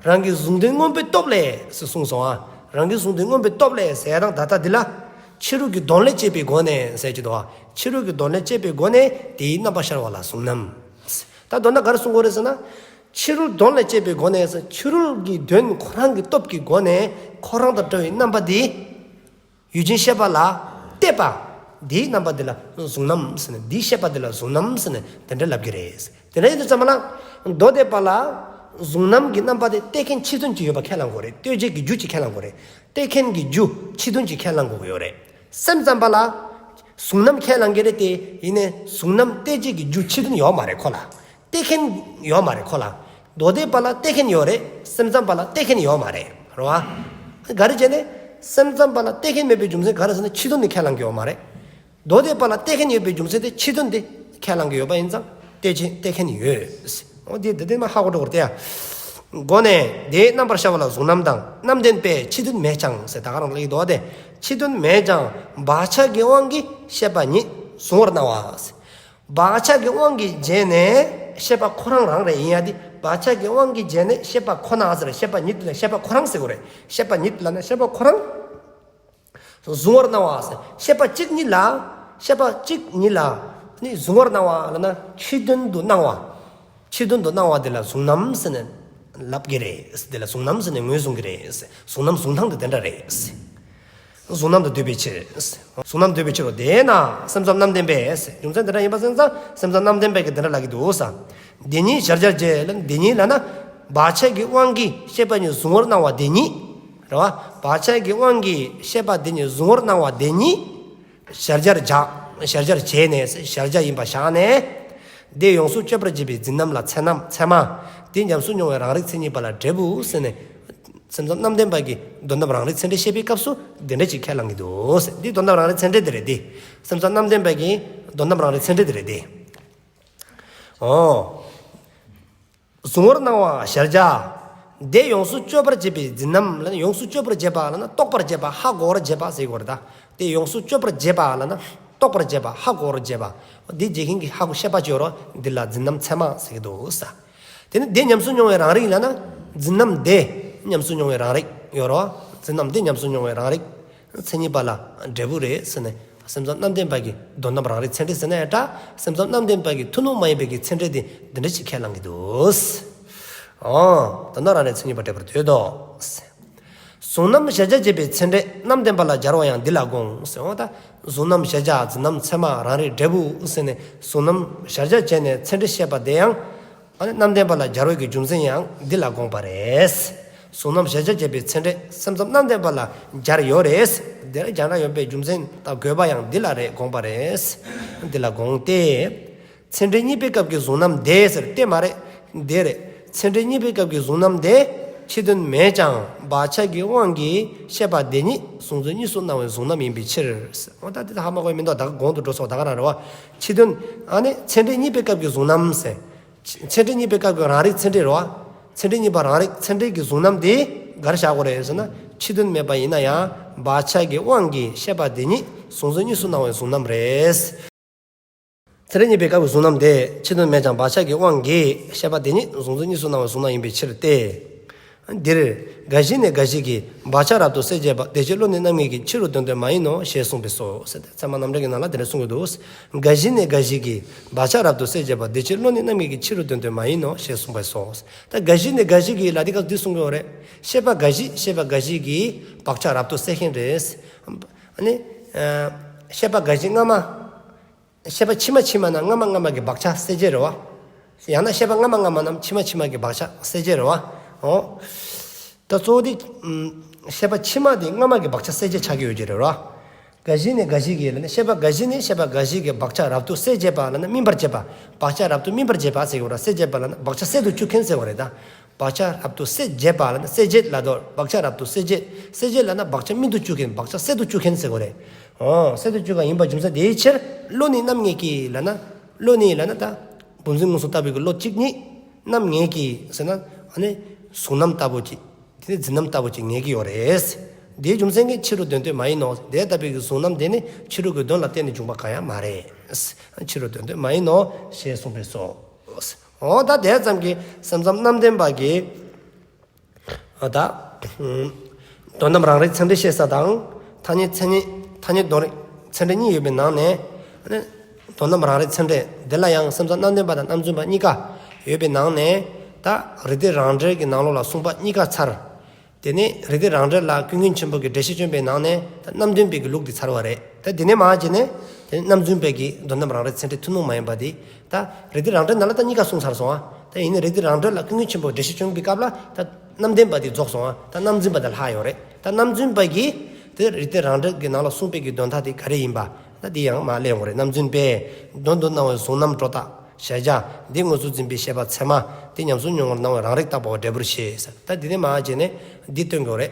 རང་གི་གཟུང་དོན་མངོན་པའི་སྟོབས་ལས་ཟེར་གསུངས་སོང་ཨ། རང་གི་གཟུང་དོན་མངོན་པའི་སྟོབས་ལས་ཟེར་ཡ་དང་ད་ལྟ་འདི་ལ་ཕྱི་རོལ་གྱི་དོན་ལས་དཔྱད་པའི་སྒོ་ནས་ཟེར་གྱི་འདུག་ཨ། ཕྱི་རོལ་གྱི་དོན་ལས་དཔྱད་པའི་སྒོ་ནས་དེའི་རྣམ་པར་ཤར་བ་ལ་གཟུང་རྣམ། ད་མདོར་ན་ག་རེ་གསུང་དགོས་རེད་ཟེར་ན། ཕྱི་རོལ་དོན་ལས་དཔྱད་པའི་སྒོ་ནས་ཟེར་ཕྱི་རོལ་གྱི་དོན་ཁོ་རང་གི་སྟོབས་ཀྱི་སྒོ་ནས་ཁོ་རང་དང་འདྲ་བའི་རྣམ་པ་འདི། ཡུལ་ཅན་ཤེས་པ་ལ་གཏད་པ། འདིའི་རྣམ་པ་འདི་ལ་གཟུང་རྣམ་ཟེར་ནས། འདིའི་ཤེས་པ་འདི་ལ་གཟུང་རྣམ་ཟེར་ནས་དེ་འདྲ་ལབ་ཀྱི་རེད། དེ་འདྲ་ཡིན་དུས་ཙམ་པ་ལ་མདོ་སྡེ་པ་ལ་གཟུང་རྣམ་གྱི་རྣམ་པ་དེ་གཏད་མཁན་ཕྱི་དོན་ཅིག་ཡོད་པ་ཁས་བླངས་དགོས་རེད། གཏད་བྱེད་ཀྱི་རྒྱུ་ཅིག་ཁས་བླངས་དགོས་རེད། གཏད་མཁན་གྱི་རྒྱུ་ཕྱི་དོན་ཅིག་ཁས་བླངས་དགོས་ཀྱི་ཡོད་རེད། སེམས་ཙམ་པ་ལ་གཟུང་རྣམ་ཁས་བླངས་ཀྱི་རེད་དེ། ཡིན་ནའི་གཟུང་རྣམ་གཏད་བྱེད་ཀྱི་རྒྱུ་ཕྱི་དོན་ཡོད་མ་རེད་ཁོ་ལ། གཏད་མཁན་ཡོད་མ་རེད་ཁོ་ལ། མདོ་སྡེ་པ་ལ་གཏད་མཁན་ཡོད་རེད། སེམས་ཙམ་པ་ལ་གཏད་མཁན་ཡོད་མ་རེད། རེད་བ། ག་རེ་བྱས་ནས་སེམས་ཙམ་པ་ལ་གཏད་མཁན་མེད་པའི་རྒྱུ་མཚན་ག་རེ་ཟེར་ན་ཕྱི་དོན་ནི་ཁས་བླངས་ཀྱི་ཡོད་མ་རེད། མདོ་སྡེ་པ་ལ་གཏད་མཁན་ཡོད་པའི་རྒྱུ་མཚན་དེ་ཕྱི་དོན་དེ་ཁས་བླངས་ཀྱི་ཡོད་པ་ཡིན་ཙང་གཏད་བྱེད་གཏད་མཁན་ཡོད། འོ་དེ་དེ་དེ་མ་ཧ་གོ་འགྲོ་གི་རེད་དེ་ཡ། སྒོ་ནས་དེའི་རྣམ་པར་ཤར་བ་ལ་གཟུང་རྣམ་དང་། རྣམ་བདེན་པས་ཕྱི་དོན་མེད་ཀྱང་ཟེར་ད་ག་རང་ལ་ཡིག་འདུག་བ་དེ། ཕྱི་དོན་མེད་ཀྱང་བག་ཆགས་ཀྱི་དབང་གིས་ཤེས་པ་ཉིད་གཟུང་བར་སྣང་བ། བག་ཆགས་ཀྱི་དབང་གིས་བྱས་ནས་ཤེས་པ་ཁོ་རང་རང་རེད། ཡིན་ཡ་དེ་བག་ཆགས་ཀྱི་དབང་གིས་བྱས་ནས་ཤེས་པ་ཁོ་ན་ཟེར། ཤེས་པ་ཉིད་ལ་ཤེས་པ་ཁོ་རང་ཟེར་དགོས་རེད། ཤེས་པ་ཉིད་ལ་ན་ཤེས་པ་ཁོ་རང་གཟུང་བར་སྣང་བ་ཟེར། ཤེས་པ་གཅིག་ཉིད་ལ། ཤེས་པ་གཅིག་ཉིད་ལ་ནི་གཟུང་བར་སྣང་བ་ལབ་ན་ཕྱི་དོན་དུ་སྣང་བ། ཕྱི་དོན་དུ་སྣང་བ་དེ་ལ་གཟུང་རྣམ་ཟེར་ནས་ལབ་ཀྱི་རེད། དེ་ལ་གཟུང་རྣམ་ཟེར་ནས་ངོས་བཟུང་གི་རེད། གཟུང་རྣམ་གཟུང་སྟངས་དེ་དེ་འདྲ་རེད། གཟུང་རྣམ་དུ་འདོད་པའི་ཕྱིར། གཟུང་རྣམ་འདོད་པའི་ཕྱིར་རོ། དེས་ན་སེམས་ཙམ་རྣམ་བདེན་པས། རྒྱུ་མཚན་དེ་འདྲ་ཡིན་པ་སེམས་ཙམ་སེམས་ཙམ་རྣམ་བདེན་པས་ཀྱི་དེ་འདྲ་ལབ་ཀྱི་འདུག་ས། དེ་ཉིད་གཞལ་བྱར་བྱེད་ལ། དེ་ཉིད་ལབ་ན་བག་ཆགས་ཀྱི་དབང་གིས་ཤེས་པ་ཉིད་གཟུང་བར་སྣང་བ་དེ་ཉིད་རེད་བ། བག་ཆགས་ཀྱི་དབང་གིས་ཤེས་པ་དེ་ཉིད་གཟུང་བར་སྣང་བ་དེ་ཉིད་གཞལ་བྱར་བྱ། གཞལ་བྱར་བྱས་ནས། གཞལ་བྱ་ཡིན་པ་བཞག་ནས། དེ་ཡོངས་སུ་གཅོད་པར་བྱེད་པའི་འཛིན་རྣམ་ལ་ཚད་རྣམ་ཚད་མ། དེ་ཉམས་སུ་མྱོང་བའི་རང་རིག་མཚན་ཉིད་པ་ལ་འབྲས་བུ་ཟེར་ནས། སེམས་ཙམ་རྣམ་བདེན་པ་གིས་དོན་དམ་རང་རིག་ཚད་འབྲས་བཤད་པའི་སྐབས་སུ་འདི་འདྲ་ཅིག་ཁས་བླངས་ཀྱི་འདུག་ཟེར། འདི་དོན་དམ་རང་རིག་ཚད་འབྲས་འདི་རེད་དེ། སེམས་ཙམ་རྣམ་བདེན་པ་གིས་དོན་དམ་རང་རིག་ཚད་འབྲས་འདི་རེད་དེ། འོ། གཟུང་བར་སྣང་བ་གཞལ་བྱ། དེ་ཡོངས་སུ་གཅོད་པར་བྱེད་པའི་འཛིན་རྣམ་ལ་ནི། ཡོངས་སུ་གཅོད་པར་བྱེད་པ་ལབ་ན་རྟོགས་པར་བྱེད་པ། ཧ་གོ་བར་བྱེད་པ་ཟེར་དགོས་རེད་ད། དེ་ཡོངས་སུ་གཅོད་པར་བྱེད་པ་ལབ་ན་རྟོགས་པར་བྱེད་པ། ཧ་གོ་བར་བྱེད་པ། འདི་བྱེད་མཁན་གྱི་ཧ་གོ་ཤེས་པ་ཅིག་ཡོད་རོ། འདི་ལ་འཛིན་རྣམ་ཚད་མ་ཟེར་གྱི་འདུག་ས། དེ་ནི་དེ་ཉམས་སུ་མྱོང་བའི་རང་རིག་ལབ་ན། འཛིན་རྣམ་དེ་ཉམས་སུ་མྱོང་བའི་རང་རིག་ཡོད་རེད་བ། འཛིན་རྣམ་དེ་ཉམས་སུ་མྱོང་བའི་རང་རིག་མཚན་ཉིད་པ་ལ་འབྲས་བུ་རེད་ཟེར་ནས། སེམས་ཙམ་རྣམ་བདེན་པ་གི་དོན་དམ་རང་རིག་ཚད་འབྲས་ཟེར་ན་ཡང་འདྲ། སེམས་ཙམ་རྣམ་བདེན་པ་གི་ཐུན་མོང་མ་ཡིན་པའི་གི་ཚད་འབྲས་དེ་འདི་འདྲ་ཞིག་ཁས་བླང་གི་འདུག། ཨོ། དོན་དམ་རང་རིག་མཚན་ཉིད་པ་འབྲས་བུར་འདོད་དོ། གཟུང་རྣམ་གཞལ་བྱ་བྱེད་པའི་ཚད་འབྲས་རྣམ་བདེན་པ་ལ་སྦྱར་བ་ཡང་འདི་ལ་དགོངས་ཟེར་བ་དང་། གཟུང་རྣམ་གཞལ་བྱ་འཛིན་རྣམ་ཚད་མ་རང་རིག་འབྲས་བུ་ཟེར་ནས་གཟུང་རྣམ་གཞལ་བྱ་བྱས་ནས་ཚད་འབྲས་བཤད་པ་དེ་ཡང་། ཨ་ནི་རྣམ་བདེན་པ་ལ་སྦྱར་བའི་གི་རྒྱུ་མཚན་ཡང་འདི་ལ་དགོངས་པ་རེད། གཟུང་རྣམ་གཞལ་བྱ་བྱེད་པའི་ཚད་འབྲས་སེམས་ཙམ་རྣམ་བདེན་པ་ལ་སྦྱར་ཡོད་རེད། དེ་ལ་སྦྱར་ན་ཡོད་པའི་རྒྱུ་མཚན་དང་དགོས་པ་ཡང་འདི་ལ་རེད་དགོངས་པ་རེད། འདི་ལ་དགོངས་ཏེ། ཚད་འབྲས་གཉིས་པའི་སྐབས་ཀྱི་གཟུང་རྣམ་དེ་ཟེར་དེ་མ་རེད། དེ་རེད། ཚད་འབྲས་གཉིས་པའི་སྐབས་ཀྱི་གཟུང་རྣམ་དེ་ཕྱི་དོན་མེད་ཀྱང་བག་ཆགས་ཀྱི་དབང་གིས་ཤེས་པ་དེ་ཉིད་གཟུང་འཛིན་གཉིས་སུ་སྣང་བའི་གཟུང་རྣམ་ཡིན་པའི་ཕྱིར། འོ་ད་དེ་ད་ཧ་མ་གོ་མི་འདུག། ད་ག་གོང་དུ་འགྲོ་སོང་ད་ག་རང་རེད་བ། ཕྱི་དོན་ཨ་ནི་ཚད་འབྲས་གཉིས་པའི་སྐབས་ཀྱི་གཟུང་རྣམ་ཟེར། ཚད་འབྲས་གཉིས་པའི་སྐབས་ཀྱི་རང་རིག་ཚད་འབྲས་རེད་བ། ཚད་འབྲས་གཉིས་པ་རང་རིག་ཚད་འབྲས་ཀྱི་གཟུང་རྣམ་དེ་ག་རེ་བཞག་དགོས་རེད་ཟེར་ན། ཕྱི་དོན་མེད་པ་ཡིན་ན་ཡང་བག་ཆགས་ཀྱི་དབང་གིས་ཤེས་པ་དེ་ཉིད་གཟུང་འཛིན་གཉིས་སུ་སྣང་བའི་གཟུང་རྣམ་རེད། ཚད་འབྲས་གཉིས་པའི་སྐབས་ཀྱི་གཟུང་རྣམ་དེ་ཕྱི་དོན་མེད་ཀྱང་བག་ཆགས་ཀྱི་དབང་གིས་ཤེས་པ་དེ་ཉིད་གཟུང་འཛིན་གཉིས་སུ་སྣང་བའི་གཟུང་རྣམ་ཡིན་པའི་ཕྱིར་ཏེ། འདིར་འགའ་ཞིག་ནས་འགའ་ཞིག་གིས་བག་ཆགས་རབ་ཏུ་སད་བྱེད་པ་དེ་ཕྱིར་བློ་ནི་རྣམ་ངེས་ཀྱི་ཕྱིར་རོ་དོན་དུ་མ་ཡིན་ནོ་ཞེས་གསུངས་པས་སོ། ཟེར་ཏེ་ཚད་མ་རྣམ་འགྲེལ་གྱི་ནང་ལ་དེ་འདྲ་གསུང་གི་འདུག། འགའ་ཞིག་ནས་འགའ་ཞིག་གིས་བག་ཆགས་རབ་ཏུ་སད་བྱེད་པ་དེ་ཕྱིར་བློ་ནི་རྣམ་ངེས་ཀྱི་ཕྱིར་རོ་དོན་དུ་མ་ཡིན་ནོ་ཞེས་གསུངས་པས་སོ། ད་འགའ་ཞིག་ནས་འགའ་ཞིག་གིས་ལ་དེ་སྐབས་འདི་གསུང་གི་ཡོད་རེད། ཤེས་པ་འགའ་ཞིག་ཤེས་པ་འགའ་ཞིག་གིས་བག་ཆགས་རབ་ཏུ་སད་མཁན་རེད། ཨ་ནི། ཤེས་པ་འགའ་ཞིག་སྔ་མ། ཤེས་པ་ཕྱི་མ་ཕྱི་མ་ན་སྔ་མ་སྔ་མ་གི་བག་ཆགས་སད་བྱེད་རེད་བ། ཡང་ན་ཤེས་པ་སྔ་མ་སྔ་མ་ནམ་ཕྱི་མ་ཕྱི་མ་གི་བག་ཆགས་སད་བྱེད་རེད་བ། འོ། ད་གཙོ་བོ་དེ། ཤེས་པ་ཕྱི་མ་དེ་སྔ་མ་གི་བག་ཆགས་སད་བྱེད་ཆགས་ཀྱི་ཡོད་ཀྱི་རེད་བ། འགའ་ཞིག་ནས་འགའ་ཞིག་གིས་ལབ་ན་ཤེས་པ་འགའ་ཞིག་ནས་ཤེས་པ་འགའ་ཞིག་གིས་བག་ཆགས་རབ་ཏུ་སད་བྱེད་པ་ལབ་ན་སྨིན་པར་བྱེད་པ། བག་ཆགས་རབ་ཏུ་སྨིན་པར་བྱེད་པ་ཟེར་གྱི་ཡོད་ར། སད་བྱེད་པ་ལབ་ན་བག་ཆགས་སད་དུ་བཅུག་མཁན་ཟེར་བ་རེད་ད། བག་ཆགས་རབ་ཏུ་སད་བྱེད་པ་ལབ་ན་སད་བྱེད་ལབ་དོ། བག་ཆགས་རབ་ཏུ་སད་བྱེད། སད་བྱེད་ལབ་ན་བག་ཆགས་སྨིན་དུ་བཅུག་མཁན་བག་ཆགས་སད་དུ་བཅུག་མཁན་ཟེར་གོ་རེད། འོ་སད་དུ་བཅུག་ག་ཡིན་པ་རྒྱུ་མཚན་དེའི་ཕྱིར་བློ་ནི་རྣམ་ངེས་ཀྱིས་ལབ་ན། བློ་ནི་ལབ་ན་ད། བུམ་འཛིན་མངོན་སུམ་ལྟ་བུའི་གི་བློ་གཅིག་ཉིད་རྣམ་ངེས་ཀྱིས་ཟེར་ན་ཨ་ནི་གཟུང་རྣམ་ལྟ་བུ་གཅིག། དེ་ནི་འཛིན་རྣམ་ལྟ་བུ་གཅིག་ངེས་ཀྱི་ཡོད་རེད། དེའི་རྒྱུ་མཚན་གྱིས་ཕྱི་རོ་དོན་དུ་མ་ཡིན་ནོ། དེ་ལྟ་བུའི་གི་གཟུང་རྣམ་དེ་ནི་ཕྱི་རོ་གི་དོན་ལ་བརྟེན་ནས་བྱུང་བ་གང་ཡང་མ་རེད། ཕྱི་རོ་དོན་དུ་མ་ཡིན་ནོ་ཞེས་གསུངས་པས་སོ། འོ་ད་དེ་ཙམ་གྱིས་སེམས་ཙམ་རྣམ་བདེན་པ་གི། འོ་ད། དོན་དམ་རང་རིག་ཚད་འབྲས་བཤད་ས་དང་། ཐ་སྙད་མཚན་ཉིད་ཐ་སྙད་དོན་རིག་ཚད་འབྲས་གཉིས་ཡོད་པའི་ནང་ནས། དོན་དམ་རང་རིག་ཚད་འབྲས་དེ་ལ་ཡང་སེམས་ཙམ་རྣམ་བདེན་པ་དང་རྣམ་རྫུན་པ་གཉིས་ཀ་ཡོད་པའི་ནང་ནས། ད་རིགས་གཏེར་རང་འགྲེལ་གྱི་ནང་ལོགས་ལ་གསུངས་པ་གཉིས་ཀ་ཚར། དེ་ནས་རིགས་གཏེར་རང་འགྲེལ་ལ་ཀུན་མཁྱེན་ཆེན་པོ་གི་འགྲེལ་བཤད་བྱོན་པའི་ནང་ནས་ད་རྣམ་བདེན་པའི་གི་ལུགས་འདི་ཚར་བ་རེད། ད་དེ་ནས་མར་བྱས་ནས་དེ་ནས་རྣམ་རྫུན་པའི་གི་དོན་དམ་རང་རིག་ཚད་འབྲས་ཐུན་མོང་མ་ཡིན་པ་འདི། ད་རིགས་གཏེར་རང་འགྲེལ་ནང་ལ་ད་གཉིས་ཀ་གསུངས་ཚར་སོང་ཨ། ད་ཡིན་ནའི་རིགས་གཏེར་རང་འགྲེལ་ལ་ཀུན་མཁྱེན་ཆེན་པོ་གི་འགྲེལ་བཤད་བྱོན་པའི་སྐབས་ལ་ད་རྣམ་བདེན་པ་འདི་རྫོགས་སོང་ཨ། ད་རྣམ་རྫུན་པ་འདི་ལྷག་ཡོད་རེད། ད་རྣམ་རྫུན་པ་གིས་དེ་རིགས་གཏེར་རང་འགྲེལ་གྱི་ནང་ལ་གསུངས་པའི་གི་དོན་དག་འདི་ག་རེ་ཡིན་པ་ད་འདི་ཡང་མར་གླེང་དགོས་རེད། རྣམ་རྫུན་པས་དོན་དུ་སྣང་བའི་གཟུང་རྣམ་སྒྲོ་བཏགས། གཞལ་བྱ་འདི་དངོས་སུ་འཛིན་པའི་ཤེས་པ་ཚད་མ་དེ་ཉམས་སུ་མྱོང་བར་སྣང་བའི་རང་རིག་བཏགས་པའོ་འབྲས་བུར་ཞེས་ཟེར། ད་འདི་ནས་མར་བྱས་ནས་འདི་སྟོན་དགོས་རེད།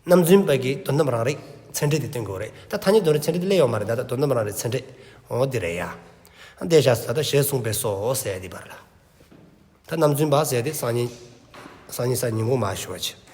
རྣམ་རྫུན་པ་གི་དོན་དམ་རང་རིག་ཚད་འབྲས་འདི་སྟོན་དགོས་རེད། ད་ཐ་སྙད་དོན་རིག་ཚད་འབྲས་འདི་སླེབས་ཡོད་མ་རེད། ད་ད་དོན་དམ་རང་རིག་ཚད་འབྲས་འོ་འདི་རེད་ཡ། འདི་བཞག་ས་ད་ཞེས་གསུངས་པས་སོ་ཟེར་འདི་བར་ལ། ད་རྣམ་རྫུན་པ་ཟེར་ཏེ་སང་ཉིན། སང་ཉིན་སང་ཉིན་གུང་མར་ཞུ་བ་བྱེད།